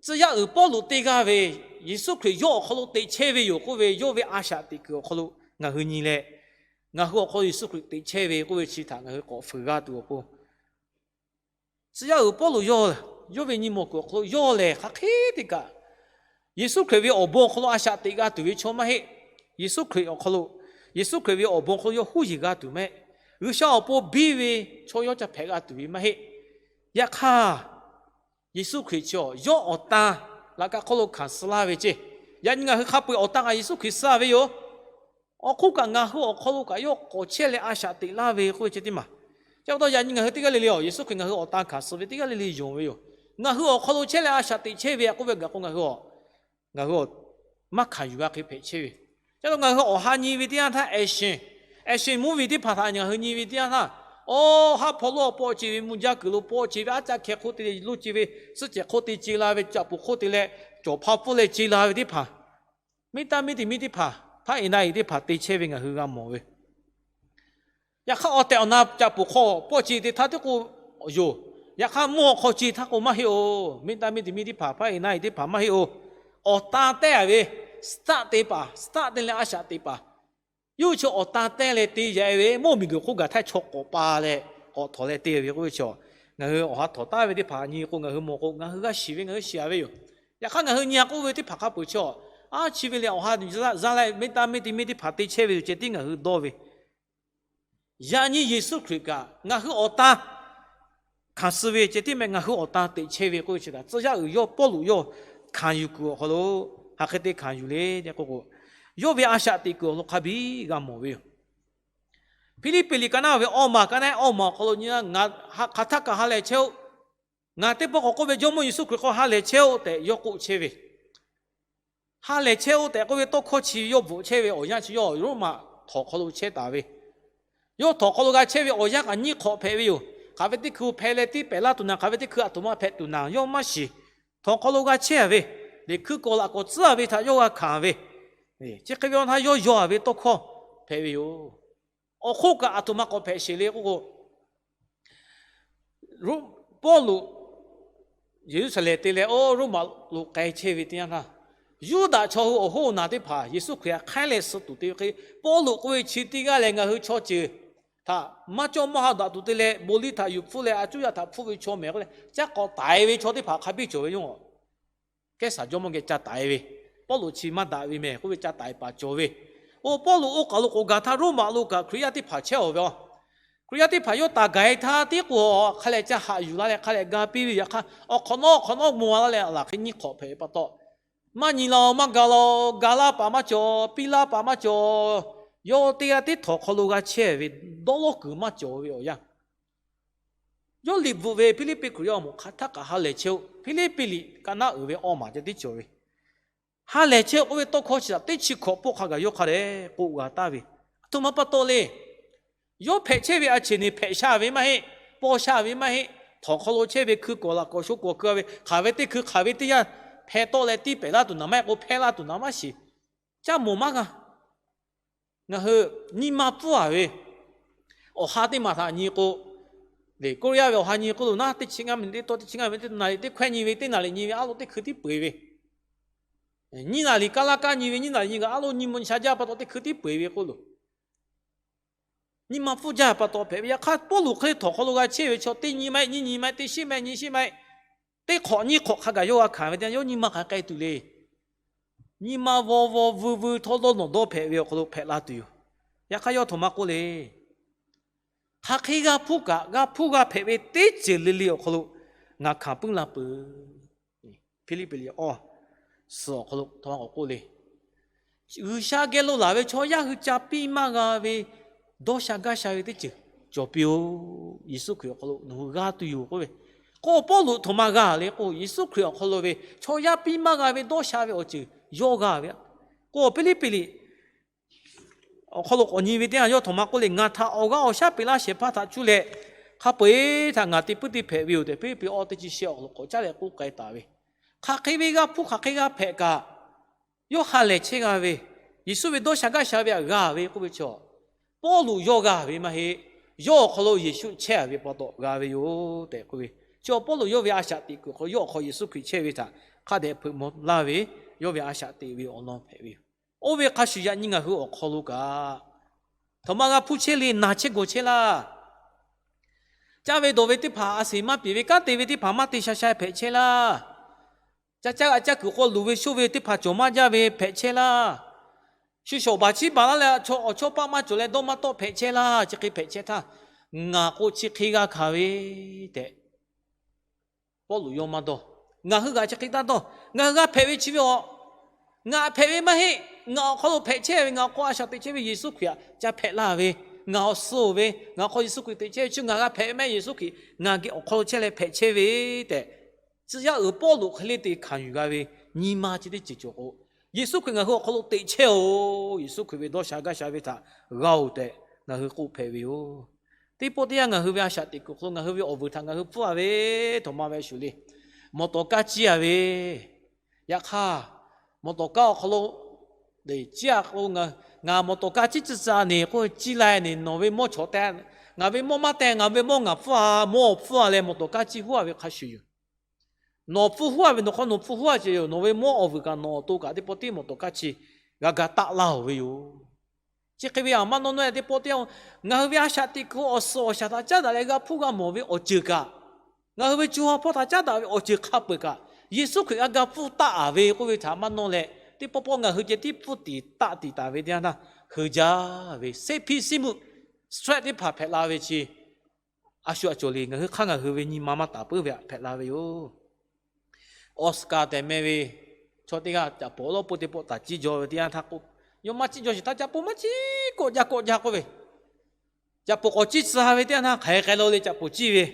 Tcuh yaˇ uiˍ Pawˇluꞈ teˇ g'aˇ ve Yeˍsuˆ Hkriꞈ yawˇ awˬ hk'aw lo teꞈ chehˇ ve yoˬ k'oˆ ve yawˇ ve a shaꞈ teꞈ kuiˬ awˬ hk'aw lo ngaˬ hui nyi leh, ngaˬ hui awˬ hk'aw lo Yeˍsuˆ Hkriꞈ teꞈ chehˇ ve k'oˆ ve chi htaꞈ ngaˬ hui k'awꞈ fuiˍ g'a tuˬ awˬ pon, tcuh yaˇ uiˍ Pawˇluꞈ yawˇ, yawˇ ve nyi mawˬ kuiˬ awˬ hk'aw lo yawˇ lehˬ hk'aˬ hk'e te kaꞈ, Yeˍsuˆ Hkriꞈ ve awˬ bon awˬ hk'aw lo a shaꞈ teꞈ g'a tuˬ ve chaw maˇ heˆ. Yeˍsuˆ Hkriꞈ awˬ hk'aw lo, Yeˍsuˆ Hkriꞈ ve awˬ bon awˬ hk'aw lo yawˇ huˉ yeˬ g'a tuˬ mehˆ. G'uiˬsha awˬ pon biˇ ve chaw yawˇ ca hpehꞈ g'a tuˬ ve maˇ heˆ. Yaꞈ hk'aˇ, Yeˍsuˆ Hkriꞈ chi yawˇ awˬ tan laꞈ ka hk'oˆ lo hkanˍ suh laˇ ve ceˇ. Yaꞈ nyi ngaˬ hui hk'a peu-eˬ awˬ tan kaꞈ Yeˍsuˆ Hkriꞈ suh ve yoˬ. Awˬ hk'oˆ kaꞈ ngaˬ hui awˬ hk'aw lo kaꞈ yawˇ k'awꞈ chehˇ leh a shaꞈ teꞈ laˇ ve k'oˆ ve chi teˇ maˬ. Chi pa taw yaꞈ nyi ngaˬ hui teˇ g'aˇ le le awˬ Yeˍsuˆ Hkriꞈ ngaˬ hui awˬ tan hkanˍ suh ve teˇ g'aˇ le le yonˍ ve yoˬ. Ngaˬ hui awˬ hk'aw lo chehˇ leh a shaꞈ teꞈ chehˇ ve k'oˆ ve gaˬ k'o ngaˬ hui a, ngaˬ hui a maˇ hkanˍ yuˬ g'a hk'e hpehꞈ chehˇ ve. Chi pa taw ngaˬ hui awˬ ha nyi ve teˇ yanˇ htaˇ, action, action movie teˇ hpaˍ htaꞈ ngaˬ hui nyi ve teˇ yanˇ htaˇ, oˇ haˉ hpaw lonˉ awˬ pawˆ ce ve, mvuh jaˇ kuiˬ lo pawˆ ce ve, aˉ caˆ hkeh hk'oˆ te lo ce ve, suhˆ cehˬ hk'oˆ te ce la ve, caꞈ puˍ hk'oˆ te leh, cawˬ hpaˇ pfuhˇ leh ce la ve teˇ hpaˍ, miˇ taˇ miˇ te miˇ teˇ hpaˍ, hpaˉ e naˇ e teˇ hpaˍ te chehˇ ve ngaˬ hui g'a mawˬ ve. Yaꞈ hk'aˇ awˬ tehˬ awˬ na caꞈ puˍ hk'aw pawˆ ce te htaˇ tiˉ k'o yoˬ. Yaꞈ hk'aˇ mvuhˇ awˬ hk'aw ce htaˇ k'o maˇ heˆ oˬ. Miˇ taˇ miˇ te miˇ teˇ hpaˍ, hpaˉ e naˇ e teˇ hpaˍ maˇ heˆ oˬ. Awˬ tan tehˇ ve, stunt te paˍ, stunt te leh a shaꞈ teꞈ paˍ, yawˇ hui chi awˬ tan tehˇ leh te yaꞈ e ve, mvuhˇ miˬguiˬ hk'oˆ gaˬ htaˇ chaw k'awꞈ pa leh k'awꞈ htawnˍ leh te ve k'oˆ ve chi, ngaˬ hui awˬ ha htawnˍ taˍ ve teˇ hpaˍ nyi k'o ngaˬ hui mawˬ k'o ngaˬ hui g'a shiˍ ve, ngaˬ hui shiˍ a ve yoˬ. Yaꞈ hk'aˇ ngaˬ hui nyi a k'oˆ ve teˇ hpaˍ hk'a peuˬ chi, aˉ chi ve lehˬ awˬ ha zaˇ leh miˇ taˇ miˇ te miˇ teˇ hpaˍ te chehˇ ve yoˬ ceh tiˉ ngaˬ hui dawˇ ve. Yaꞈ nyi Yeˍsuˆ Hkriꞈ kaꞈ ngaˬ hui awˬ tan hkanˍ suh ve ceh tiˉ meh ngaˬ hui awˬ tan teꞈ chehˇ ve k'oˆ ve chi htaꞈ tcuh yaˇ uiˍ yawˇ Pawˇluꞈ yawˇ hkanˍ yuˬ kuiˬ awˬ hk'aw lo, hk'aˬ hk'e te hkanˍ yuˬ le tehꞈ k'oˆ k'o, yawˇ ve a shaꞈ teꞈ kuiˬ awˬ hk'aw lo hk'a biˇ g'a mawˬ ve yoˬ. Hpiˇliˇpiˆ liꞈ ka naˉ ve awˇ maˬ ka naˉ awˇ maˬ awˬ hk'aw lo nyi, ngaˬ hk'aˬ htaˇ kaꞈ ha lehˬ chehˇ-oˆ. Ngaˬ teˇ pawˆ k'awꞈ k'oˆ ve, Jawˇmawˇ Yeˍsuˆ Hkriꞈ hk'aw ha lehˬ chehˇ-oˆ tehꞈ yawˇ k'oˆ chehˇ ve. Ha lehˬ chehˇ-oˆ tehꞈ k'oˆ ve tawˇ hkawˇ chi yawˇ bvuhꞈ chehˇ ve awˬ yanˇ chi yawˇ Roˉmaꞈ htawnˍ hk'aw lo chehˇ taˍ ve. Yawˇ htawnˍ hk'aw lo g'a chehˇ ve awˬ yanˇ kaꞈ nyiˇ hk'awꞈ hpehꞈ ve yoˬ. Hk'aˬ ve teˇ hkui hpeh leh tiˉ pehˍ laˇ tuˬ naˍ, hk'aˬ ve teˇ hkui aˬ htoꞈ ma hpehꞈ tuˬ naˍ yawˇ maˇ shiˍ. Htawnˍ hk'aw lo g'a chehˇ ve, liꞈ hkui kawꞈ laꞈ k'awꞈ tcuhˉ ve htaꞈ yawˇ g'a hkanˍ ve, chi hk'e ve awˬ htaˇ yawˇ yaw-a ve tawˇ hkawˇ hpehꞈ ve yoˬ. Awˬ hk'oˆ kaꞈ aˬ htoꞈ ma k'awꞈ hpehꞈ sheˍ le k'oˆ k'o, Pawˇluꞈ Yeˍruˆsaˍlehnˍ te leh oˇ Roˉmaꞈ lo k'ai chehˇ ve teˇ yanˇ htaˇ, Yuˇdaꞈ chaw hui awˬ hoˉ awˬ naˬ teˇ hpaˍ Yeˍsuˆ Hkriꞈ hk'aiˉ leh suh tuˬ te ve hk'e, Pawˇluꞈ k'oˆ ve chi teˇ g'aˇ lehˬ ngaˬ hui chaw ceuˬ htaꞈ maˇ cawˇ maˇ ha daꞈ tuˬ te leh, bon liˇ htaꞈ yuˬ hpfuhˇ leh a cuˉ yaˇ htaꞈ hpfuhˇ ve chaw mehˍ k'oˆ leh, caˇ k'awꞈ taiˍ ve chaw teˇ hpaˍ hk'a biˇ cawˬ ve yoˬ. Kehˉsaˍ jawˇmawˇ geh ca taiˍ ve, Pawˇluꞈ chi maˇ daꞈ ve mehˍ k'oˆ ve ca taiˍ paˍ cawˬ ve. Oˇ Pawˇluꞈ oˇ kaˬ lo k'awꞈ gaˬ htaˇ Roˉmaꞈ lo kaꞈ Hkriꞈ yaˇ teˇ hpaˍ chehˇ-aˬ ve. Hkriꞈ yaˇ teˇ hpaˍ yawˇ taˍ gaˬ-e htaˇ tiˉ k'o, hk'a lehˬ ca haꞈ yuˬ la leh hk'a lehˬ ga piˇ ve yaꞈ hk'aˇ, awˬ hk'awꞈ nawˉ awˬ hk'awꞈ nawˉ mvuh la leh a laˬ hk'e nyiˇ hk'awꞈ hpehꞈ ve pa taw, maˇ nyi la-o, maˇ ga la-o, ga laˇ paˍ maˇ cawˬ, piˇ laˇ paˍ maˇ cawˬ. Yawˇ teˇ g'aˇ tiˉ htawnˍ hk'aw lo g'a chehˇ ve dawˇ lawˇ kuiˬ maˇ cawˬ ve awˬ yanˇ, yawˇ liꞈ bvuhꞈ ve Hpiˇliˇpiˆ Hkriꞈ yaˇ awˬ moˍ hk'aˬ htaˇ kaꞈ ha lehˬ chehˇ-oˆ. Hpiˇliˇpiˆ liꞈ ka naˉ uiˍ ve awˇ maˬ ceh tiˉ cawˬ ve, ha lehˬ chehˇ-oˆ k'oˆ ve tawˇ hkawˇ chi htaꞈ teˇ chi hkawꞈ pawˆ hk'a gaˬ yawˇ hk'a dehꞈ k'oˆ g'a taˍ ve. Aˬ htoꞈ ma pa taw le. Yawˇ hpehꞈ chehˇ ve a cheˬ neˬ hpehꞈ sha ve maˇ heˆ, paw sha ve maˇ heˆ. Htawnˍ hk'aw lo chehˇ ve hkui kawꞈ laꞈ kawꞈ sho kawꞈ keu ve, hk'aˬ ve teˇ hkui hk'aˬ ve teˇ yanˇ hpeh tawˆ leh tiˇ pehˍ laˇ tuˬ naˍ maˇ heˆ k'o, hpehˇ laˇ tuˬ naˍ maˇ shiˍ. Caˇ mawˬ maˇ g'a. Ngaˬ hui nyi ma pfuhˇ-a ve awˬ ha teˇ maˬ htaꞈ nyi k'o, Koˇreˇyaˇ ve awˬ ha nyi k'oˆ lo naˉ, teˇ chi ngaˇ miˬ teˇ tawˇ, teˇ chi ngaˇ miˬ teˇ naˍ riˍ teˇ hkawehˇ nyi ve, teˇ naˍ riˍ nyi ve a loˍ teˇ hkui tiˉ peu-eˬ ve, nyiˇ naˍ riˍ kaˇ laˇ kaˇ nyi ve, nyiˇ naˍ riˍ nyi kaꞈ a loˍ nyi mvuh nyi sha jaˇ pa taw teˇ hkui tiˉ peu-eˬ ve k'oˆ lo, nyi ma pfuhˇ jaˇ pa taw hpehꞈ ve. Yaꞈ hk'aˇ Pawˇluꞈ hk'e le htawnˍ hk'aw lo g'a chehˇ ve chaw teˇ nyi maˇ heˆ, nyiˇ nyi maˇ heˆ, teˇ shiˉ maˇ heˆ, nyiˇ shiˉ maˇ heˆ, teˇ hk'awꞈ nyiˇ hk'awꞈ hk'a gaˬ yawˇ g'a hkanˍ ve teˇ yanˇ yawˇ nyi ma hk'aˬ k'ai tuˬ le. Nyi ma vaw vaw vuiˬ vuiˬ htawˇ dawˇ nawˬ dawˇ hpehꞈ ve awˬ hk'aw lo hpehꞈ la tuˬ yoˬ. Yaꞈ hk'aˇ yawˇ htoꞈ ma k'oˆ le. Hk'aˬ hk'e g'a hpuˇ kaꞈ g'a hpuˇ g'a hpehꞈ ve teˇ ceuˬ le le awˬ hk'aw lo ngaˬ hkanˍ puiˉ la peuˬ. Hpiˇliˇpiˆ liꞈ awˇ suhˍ awˬ hk'aw lo htawˇ k'awꞈ k'oˆ le. G'uiˬsha geh lo laˬ ve chaw yaˇ hui ca piˇ maˇ g'a ve dawˇ sha gaˇ sha ve teˇ ceuˬ cawˬ piˇ-oˬ. Yeˍsuˆ Hkriꞈ awˬ hk'aw lo nawˬ hui g'a tuˬ yoˬ k'oˆ ve. K'o Pawˇluꞈ htoꞈ ma g'a le k'o, Yeˍsuˆ Hkriꞈ awˬ hk'aw lo ve chaw yaˇ piˇ maˇ g'a ve dawˇ sha ve awˬ ceuˬ yawˇ g'a ve. K'o Hpiˇliˇpiˆ liꞈ awˬ hk'aw lo k'awꞈ nyi ve teˇ yanˇ yawˇ htawꞈ ma k'oˆ le, Ngaˬ htaꞈ awˬ g'aˇ awˬ shaˉ peꞈ laˇ shehˍ hpaˇ htaꞈ cuˇ leh, hk'a peu-eˬ htaꞈ ngaˬ te puiˉ te hpehꞈ ve yoˬ tehꞈ, Hpiˇliˇpiˆ awˇ teˇ chi shehˆ awˬ hk'aw lo k'awꞈ caˉ leh k'oˆ k'ai taˍ ve. Hk'aˬ hk'e ve g'a hpuˇ hk'aˬ hk'e g'a hpehꞈ kaꞈ, yawˇ ha lehˬ chehˇ g'a ve, Yeˍsuˆ ve dawˇ sha gaˇ sha ve htaꞈ g'a ve k'oˆ ve chaw, Pawˇluꞈ yawˇ g'a ve maˇ heˆ. Yawˇ awˬ hk'aw lo Yeˍsuˆ chehˇ-a ve pa taw g'a ve yoˬ tehꞈ k'oˆ ve, Chi awˬ Pawˇluꞈ yawˇ ve a shaꞈ teꞈ kuiˬ awˬ hk'aw lo yawˇ awˬ hk'aw Yeˍsuˆ Hkriꞈ chehˇ ve htaꞈ hk'a dehꞈ hpeuꞈ maw laˇ ve, yawˇ ve a shaꞈ teꞈ ve awˬ lawn hpehꞈ ve yoˬ. Oˇ ve hk'a shuˍ yaꞈ nyi ngaˬ hui awˬ hk'aw lo kaꞈ, htaꞈ ma g'a hpuˇ chehˇ le, naˬ chehˇ gawˬ chehˇ laˇ. Caˇ ve dawˬ ve teˇ hpaˍ a seˍ maˇ piˍ ve, kanˉ te ve teˇ hpaˍ maˇ te sha sha hpehꞈ chehˇ laˇ. Ca caˇ g'a caˇ kuiˬ k'o luˬ ve shoˇ ve teˇ hpaˍ cawˬ maˇ jaˇ ve hpehꞈ chehˇ laˇ. Shu shawˍ baˬ chiˇ baˬ laˇ leh, awˬ chawˇ paˆ maˇ cawˬ leh dawˇ maˇ tawˆ hpehꞈ chehˇ laˇ. Chi hk'e hpehꞈ chehˇ htaˇ, ngaˬ k'o chi hk'e g'a hkanˍ ve tehꞈ, Pawˇluꞈ yawˇ maˇ dawˇ. Ngaˬ hui g'aꞈ chi hk'e taˇ dawˇ. Ngaˬ hui g'a hpehꞈ ve chi ve awˬ, ngaˬ hpehꞈ ve maˇ heˆ. Ngaˬ awˬ hk'aw lo hpehꞈ chehˇ ve, ngaˬ awˬ hk'aw a shaꞈ teꞈ chehˇ ve Yeˍsuˆ Hkriꞈ htaꞈ ca hpehꞈ laˇ ve, ngaˬ awˬ suh ve, ngaˬ awˬ hk'aw Yeˍsuˆ Hkriꞈ teꞈ chehˇ ve chi ngaˬ g'a hpehꞈ ve maˇ heˆ. Yeˍsuˆ Hkriꞈ ngaˬ geh awˬ hk'aw lo chehˇ leh hpehꞈ chehˇ ve tehꞈ, tcuh yaˇ uiˍ Pawˇluꞈ hk'e le te hkanˍ yuˬ g'a ve nyi ma chi teˇ ceuˬ cawˬ k'o, Yeˍsuˆ Hkriꞈ ngaˬ hui awˬ hk'aw lo teꞈ chehˇ-oˬ. Yeˍsuˆ Hkriꞈ ve dawˇ sha gaˇ sha ve htaꞈ g'a-oˬ tehꞈ ngaˬ hui k'oˆ hpehꞈ ve yoˬ. Teˇ pawˆ teˇ yanˇ ngaˬ hui ve a shaꞈ teꞈ kuiˬ awˬ hk'aw lo ngaˬ hui ve awˬ vuiˬ htaꞈ ngaˬ hui pfuhˇ a ve, htaꞈ ma ve shuˍ le, mawˬ tawˍ kaˇ ciˇ a ve, yaꞈ hk'aˇ, mawˬ tawˍ kaˇ awˬ hk'aw lo ciˇ a k'o, ngaˬ mawˬ tawˍ kaˇ ciˇ tcuh tcuh neˬ k'o ciˇ la neˬ, nawˬ ve mawˇ chaw te, ngaˬ ve mawˇ maˇ te, ngaˬ ve mawˇ ngaˬ pfuhˇ a, mawˇ pfuhˇ a leh mawˬ tawˍ kaˇ ciˇ huˉ a ve hk'a shuˍ yoˬ. Nawˬ pfuhˇ huˉ a ve nawˬ hk'aw nawˬ pfuhˇ huˉ a ceˬ yoˬ. Nawˬ ve mawˇ awˬ vuiˬ kaꞈ nawˬ awˬ to kaꞈ teˇ pawˆ tiˉ mawˬ tawˍ kaˇ chi g'a ga taˆ laˇ-oˬ ve yoˬ. Chi hk'e ve aˬ ma naw naw yaꞈ teˇ pawˆ teˇ yanˇ, ngaˬ hui ve a shaꞈ teꞈ kuiˬ awˬ suhˍ awˬ shaˍ htaꞈ caˉ daꞈ leh g'a hpuˇ g'a mawˬ ve awˬ ceuˬ kaꞈ, ngaˬ hui ve co ha hpawˇ htaꞈ caˉ daꞈ ve awˬ ceuˬ hk'a peuˬ kaꞈ, Yeˍsuˆ Hkriꞈ g'a ga pfuhˇ taˆ a ve k'oˆ ve htaꞈ maˇ nawˇ leh, teˇ pawˆ pawˆ ngaˬ hui ceh tiˉ pfuhˇ tiˍ taˆ tiˍ taˍ ve teˇ yanˇ htaˇ, hui jaˇ ve เสพติด stress teˇ hpaˍ hpehꞈ la ve chi, a shu a cawˬ le, ngaˬ hui hk'aˇ ngaˬ hui ve nyi ma maˇ taˍ puiˉ ve htaꞈ hpehꞈ la ve yoˬ. Oscar tehꞈ meh ve chaw teˇ g'aˇ caꞈ poˍ awˉ lawˉ po teˇ pawˆ taˍ ciˇ jaw ve teˇ yanˇ htaˇ k'o, yawˇ maˇ ciˇ jaw shiˍ htaˇ caꞈ poˍ maˇ ciˇ kawˆ jaˇ kawˆ jaˇ k'oˆ ve, caꞈ poˍ k'awꞈ ciˇ tcuh ve teˇ yanˇ htaˇ hk'aˬ hk'e lo le caꞈ poˍ ciˇ ve,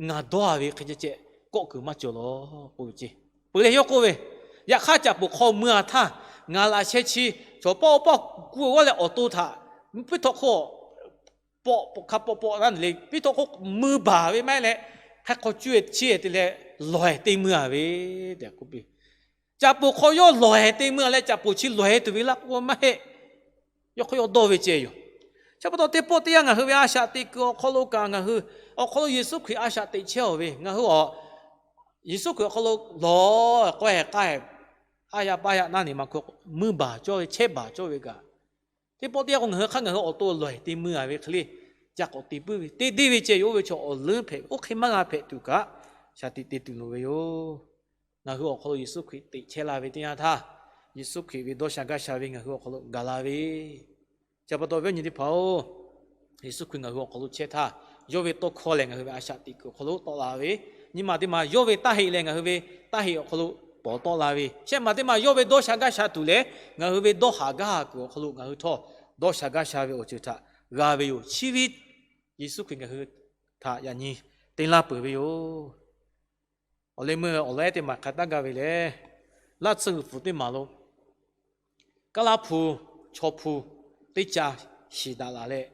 ngaˬ dawˇ a ve hk'e ceh ceh kawˆ kuiˬ maˇ cawˬ lawˬ k'oˆ ve ce. Peuˬ leh yawˇ k'oˆ ve, yaꞈ hk'aˇ caꞈ poˍ hk'aw mui a htaˇ, ngaˬ laꞈ sheh chi chaw pawˆ awˬ paˆ ku g'awˇ leh awˬ to htaꞈ piˇ htawꞈ hk'oˆ pawˆ hk'a pawˆ pawˆ laˇ le, piˇ htawꞈ hk'oˆ mui baˬ ve maˇ heˆ leh, hk'e hk'aw cuˇ e chiˇ e te leh lawˬ ehˍ te mui a ve tehꞈ k'oˆ piˇ. Caꞈ poˍ hk'aw yawˇ lawˬ ehˍ te mui a leh caꞈ poˍ chi lawˬ ehˍ tuˬ ve laˇ k'oˆ maˇ heˆ. Yawˇ hk'aw yawˇ dawˇ ve ceh yoˬ. Chi pa taw teˇ pawˆ teˇ yanˇ ngaˬ hui ve a shaꞈ teꞈ kuiˬ awˬ hk'aw lo kaꞈ ngaˬ hui awˬ hk'aw lo Yeˍsuˆ Hkriꞈ a shaꞈ teꞈ chehˇ a ve ngaˬ hui a Yeˍsuˆ Hkriꞈ awˬ hk'aw lo lawˬ k'awehˬ k'ai, a yaˇ paˇ yaˇ naˇ neˬ ma hk'o mui baˬ cawˇ ve chehˇ baˬ cawˇ ve kaꞈ, teˇ pawˆ teˇ yanˇ k'o ngaˬ hui hk'aˇ ngaˬ hui awˬ to lawˬ ehˍ te mui a ve hk'e le, ca k'awꞈ te puiˉ ve te deˇ ve ceh yoˬ. Oˇ ve chaw awˬ leuˉ hpehꞈ ve oˇ hk'e maˇ g'a hpehꞈ tuˬ kaꞈ, shaˍ tiꞈ te tuˬ loˍ ve yoˬ. Ngaˬ hui awˬ hk'aw lo Yeˍsuˆ Hkriꞈ teꞈ chehˇ la ve teˇ yanˇ htaˇ, Yeˍsuˆ Hkriꞈ ve dawˇ sha gaˇ sha ve ngaˬ hui awˬ hk'aw lo gaˬ la ve, chi pa taw viˉ awˬ nyi teˇ hpaˍ-oˬ, Yeˍsuˆ Hkriꞈ ngaˬ hui awˬ hk'aw lo chehˇ htaˇ, yawˇ ve tawˇ hkawˇ lehˬ ngaˬ hui ve a shaꞈ teꞈ kuiˬ awˬ hk'aw lo tawˆ la ve, nyi ma teˇ ma yawˇ ve taˇ heˆ lehˬ ngaˬ hui ve taˇ heˆ awˬ hk'aw lo paw tawˆ la ve, shehˆ ma teˇ ma yawˇ ve dawˇ sha gaˇ sha tuˬ lehˬ ngaˬ hui ve dawˇ haˍ gaˇ haˍ kuiˬ awˬ hk'aw lo ngaˬ hui htawˇ dawˇ sha gaˇ sha ve awˬ ceuˬ htaꞈ g'a ve yoˬ. Chi ve Yeˍsuˆ Hkriꞈ ngaˬ hui htaꞈ yaꞈ nyi te laˇ peuˬ ve yoˬ. Awˬ leh meuˇ awˬ leh teˇ maˬ hk'a taˇ gaˇ ve lehˬ, laˇ tsuhˇ g'uiˬ pfuhˍ teˇ maˬ lo Kaˇ laˇ hpu chaw hpu teˇ ca shiˍ daꞈ laˬ leh,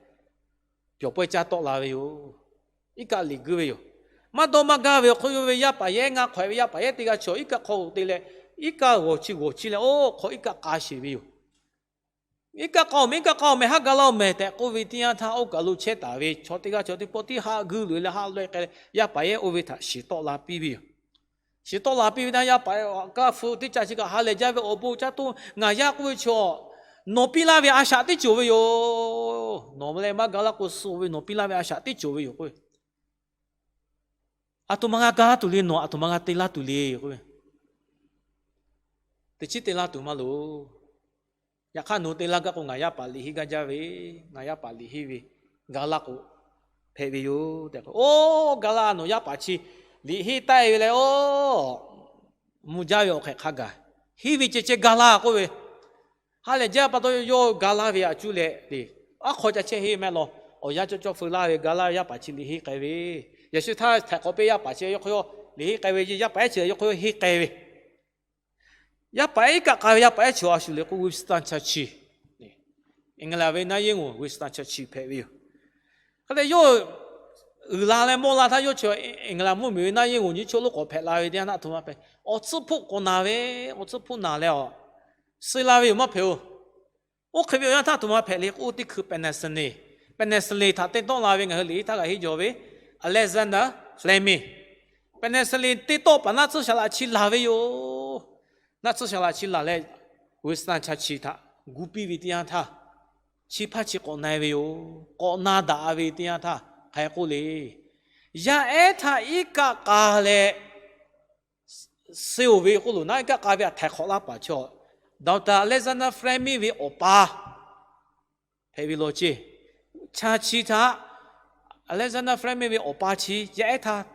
pyawˬ pawehˇ caˇ tawˆ la ve yoˬ. Iˉ kaˆ liꞈ guiˇ ve yoˬ. Maˇ dawˇ maˇ gaˇ ve awˬ hk'oˆ yawˇ ve yaˇ paˍ yehˉ ngaˇ hk'awehꞈ ve yaˇ paˍ yehˉ teˇ g'aˇ chaw iˉ kaˆ hk'aw g'oꞈ te leh, iˉ kaˆ g'awˬ chi g'awˬ chi leh oˇ hk'aw iˉ kaˆ k'a sheˍ ve yoˬ. Iˉ kaˆ k'a-oˬ meh, iˉ kaˆ k'a-oˬ meh, haˉ ga laˇ-oˬ meh tehꞈ k'oˆ ve teˇ yanˇ htaˇ, oˇ kaˬ lo chehˇ taˍ ve chaw teˇ g'aˇ chaw teˇ pawˆ tiˉ haˆ guiˇ loꞈ e leh haˆ lawehˇ k'ai leh, yaˇ paˍ yehˉ oˇ ve htaꞈ shiˍ tawˆ la piˇ ve yoˬ. Shiˍ tawˆ la piˇ ve htaˇ, yaˇ paˍ yehˉ kaˇ hpu teˇ ca chi kaꞈ ha lehˬ jaˇ ve awˬ bon caˇ tuˬ ngaˬ yaˇ k'oˆ ve chaw, nawˬ piˇ laˇ ve a shaꞈ teˇ cawˬ ve yoˬ. Nawˬ leh maˇ ga laˇ k'o suh ve nawˬ piˇ laˇ ve a shaꞈ teˇ cawˬ ve yoˬ k'oˆ ve. Aˬ htoꞈ ma g'a ga tuˬ le, nawˬ aˬ htoꞈ ma g'a te laˇ tuˬ le k'oˆ ve. Teˇ chiˉ te laˇ tuˬ maˇ loˬ. Yaꞈ hk'aˇ nawˬ hui te laˇ gaˇ k'o ngaˬ yaˇ paˍ liꞈ henˇ gaˇ jaˇ ve, ngaˬ yaˇ paˍ liꞈ henˇ ve ga laˇ k'o hpehꞈ ve yoˬ tehꞈ k'o, oˇ ga laˇ nawˬ yaˇ paˍ chi liꞈ henˇ taˆ e ve leh, oˇ mvuh jaˇ ve awˬ hk'ehꞈ hk'a gaˬ henˇ ve ceh ceh ga laˇ k'oˆ ve. Ha lehˬ jaˇ pa taw yawˇ ga laˇ ve aꞈ cuˇ leh, aˉ hk'aw ca chehˇ henˇ mehˆ law, awˬ yanˇ cawˇ cawˇ feu laˇ ve ga laˇ ve yaˇ paˍ chi liꞈ henˇ k'ai ve. Yaꞈ shu htaˇ htaiˍ hk'awꞈ peˇ yaˇ paˍ chi yawˇ hk'aw yawˇ liꞈ henˇ k'ai ve, yaˇ paˍ ehˉ chi yawˇ hk'aw yawˇ henˇ k'ai ve. Yaˇ paˍ ehˉ iˉ kaˆ k'a ve yaˇ paˍ ehˉ chi a shu le k'o Winston Churchill, England ve naˇ yehˉ uiˍ Winston Churchill hpehꞈ ve yoˬ. Hk'e te yawˇ uiˍ la leh mawˇ la htaˇ yawˇ chi England mvuhˇmiˬ ve naˇ yehˉ uiˍ nyiˇ chi lo k'awꞈ hpehꞈ la ve teˇ yanˇ htaˇ, aˬ htoꞈ ma hpehꞈ, awˬ tsuhˇ hpoˆ k'awꞈ naˬ ve, awˬ tsuhˇ hpoˆ naˬ leh awˬ suh la ve yoˬ maˇ hpehꞈ-oˬ. Oˇ hk'e ve awˬ yanˇ htaˇ aˬ htoꞈ ma hpehꞈ le k'o, teˇ hkui penicillin, penicillin htaꞈ te tawˆ la ve ngaˬ hui liꞈ henˇ htaˇ kaꞈ henˇ jaw ve, Alexander Fleming, penicillin teˇ tawˆ paˍ naˆ tsuhˇ shaˍ laꞈ chi laˬ ve yoˬ. Naˆ tsuhˇ shaˍ laꞈ chi laˬ leh, Winston chaˇ chi htaꞈ gu piˇ ve teˇ yanˇ htaˇ, chi hpaˇ chi k'awꞈ na-e ve yoˬ. K'awꞈ na daꞈ ve teˇ yanˇ htaˇ hk'aˬ hk'e k'oˆ le. Yaˇ ehˉ htaꞈ iˉ kaˆ k'a leh, suh-oˬ ve k'oˆ loˬ naˉ, iˉ kaˆ k'a ve htaꞈ htaiˍ hk'awꞈ laˇ paˍ chaw, Doctor Alexander Fleming ve awˬ pa hpehꞈ ve law ceˇ. Chaˇ chi htaꞈ Alexander Fleming ve awˬ pa chi yaˇ ehˉ htaꞈ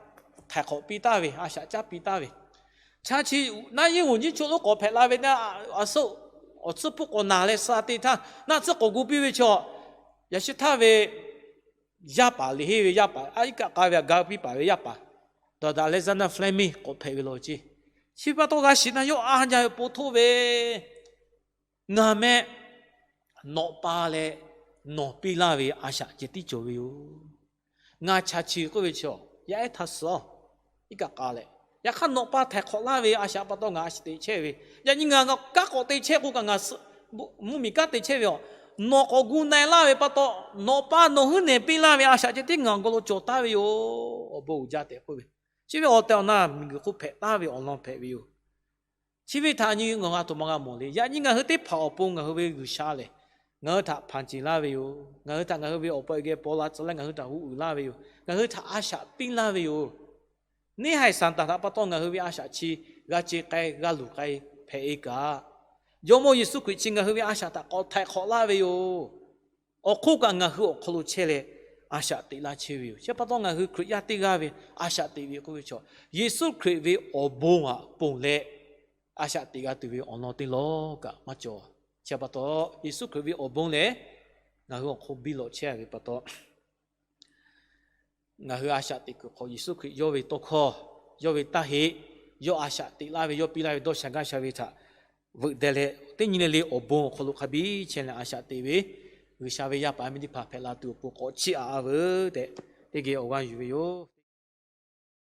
htaiˍ hk'awꞈ piˇ taˍ ve, a shaꞈ caˉ piˇ taˍ ve. Chaˇ chi naˆ yeˇ g'uˬ nyiˇ chaw lonˉ k'awꞈ hpehꞈ la ve naˆ, a suhˉ awˬ tcuhˉ hpuˇ k'awꞈ naˬ leh suh te htaˇ, naˆ tsuhˇ k'awꞈ gu piˇ ve chaw, yaꞈ shi htaˇ ve yaˇ paˍ liꞈ henˇ ve yaˇ paˍ, a iˉ kaˆ k'a ve htaꞈ ga piˇ paˍ ve yaˇ paˍ, Doctor Alexander Fleming k'awꞈ hpehꞈ ve law ceˇ. Chi pa taw g'a shiˍ naˆ yawˇ a jaˇ ve po htoˆ ve, ngaˬ meh nawꞈ pa leh nawˬ piˇ laˇ ve a shaꞈ ceh tiˉ cawˬ ve yoˬ. Ngaˬ chaˇ chi k'oˆ ve chaw, yaˇ ehˉ htaꞈ suh-oˬ, iˉ kaˆ k'a leh, yaꞈ hk'aˇ nawꞈ pa htaiˍ hk'awꞈ laˇ ve a shaꞈ pa taw ngaˬ a shaꞈ teꞈ chehˇ ve. Yaꞈ nyi ngaˬ kanˉ k'awꞈ te chehˇ k'o kaꞈ ngaˬ mvuhˇmiˬ kanˉ te chehˇ ve yoˬ. Nawˬ k'awꞈ gu na-e laˇ ve pa taw, nawꞈ pa nawˬ huiˉ nehˬ piˇ laˇ ve a shaꞈ ceh tiˉ ngaˬ awˬ g'aw lo cawˬ taˍ ve yoˬ. Awˬ bon uiˍ jaˇ tehꞈ k'oˆ ve. Chi ve awˬ tehˬ awˬ na miˬguiˬ hk'oˆ hpehꞈ taˍ ve awˬ lawn hpehꞈ ve yoˬ. Chi ve htaꞈ nyi ngaˬ hui a htoꞈ ma g'a mawˬ le. Yaꞈ nyi ngaˬ hui teˇ hpaˍ awˬ pon ngaˬ hui ve G'uiˬsha lehˬ, ngaˬ hui htaꞈ hpanˍ ceˬ laˇ ve yoˬ. Ngaˬ hui htaꞈ ngaˬ hui ve awˬ pa awˬ geh paw la tcuh leh ngaˬ hui htaꞈ hu uiˍ laˇ ve yoˬ. Ngaˬ hui htaꞈ a shaꞈ piˇ laˇ ve yoˬ. Neˇhaiˬ Saˍtanˍ htaꞈ pa taw ngaˬ hui ve a shaꞈ chi g'a ce k'ai g'a luˬ k'ai hpehꞈ-e kaꞈ, Jawˇmawˇ Yeˍsuˆ Hkriꞈ chi ngaˬ hui ve a shaꞈ htaꞈ k'awꞈ htaiˍ hk'awꞈ laˇ ve yoˬ. Awˬ hk'oˆ kaꞈ ngaˬ hui awˬ hk'aw lo chehˇ leh a shaꞈ teꞈ laˇ chehˇ ve yoˬ. Chi pa taw ngaˬ hui Hkriꞈ yaˇ teˇ g'aˇ ve a shaꞈ teꞈ ve k'oˆ ve chaw, Yeˍsuˆ Hkriꞈ ve awˬ bon aꞈ ponˬ leh a shaꞈ teꞈ g'a tuˬ ve awˬ lawn teˇ lawˬ kaꞈ maˇ cawˬ. Chi pa taw Yeˍsuˆ Hkriꞈ ve awˬ bon lehˬ, ngaˬ hui awˬ hk'aw biˇ lawꞈ chehˇ ve pa taw, ngaˬ hui a shaꞈ teꞈ kuiˬ hk'aw Yeˍsuˆ Hkriꞈ yawˇ ve tawˇ hkawˇ, yawˇ ve taˇ heˆ, yawˇ a shaꞈ teꞈ laˇ ve, yawˇ piˇ laˇ ve dawˇ sha gaˇ sha ve htaꞈ veuꞈ deh leh, teˇ nyi le le awˬ bon awˬ hk'aw lo hk'a biˇ chehˇ leh a shaꞈ teꞈ ve G'uiˬsha ve yaˇ paˍ yaˇ miˇ teˇ hpaˍ hpehꞈ la tuˬ awˬ pon k'awꞈ chiˇ aꞈ-a veuˬ tehꞈ, teˇ geh awˬ g'aˇ yuˬ ve yoˬ.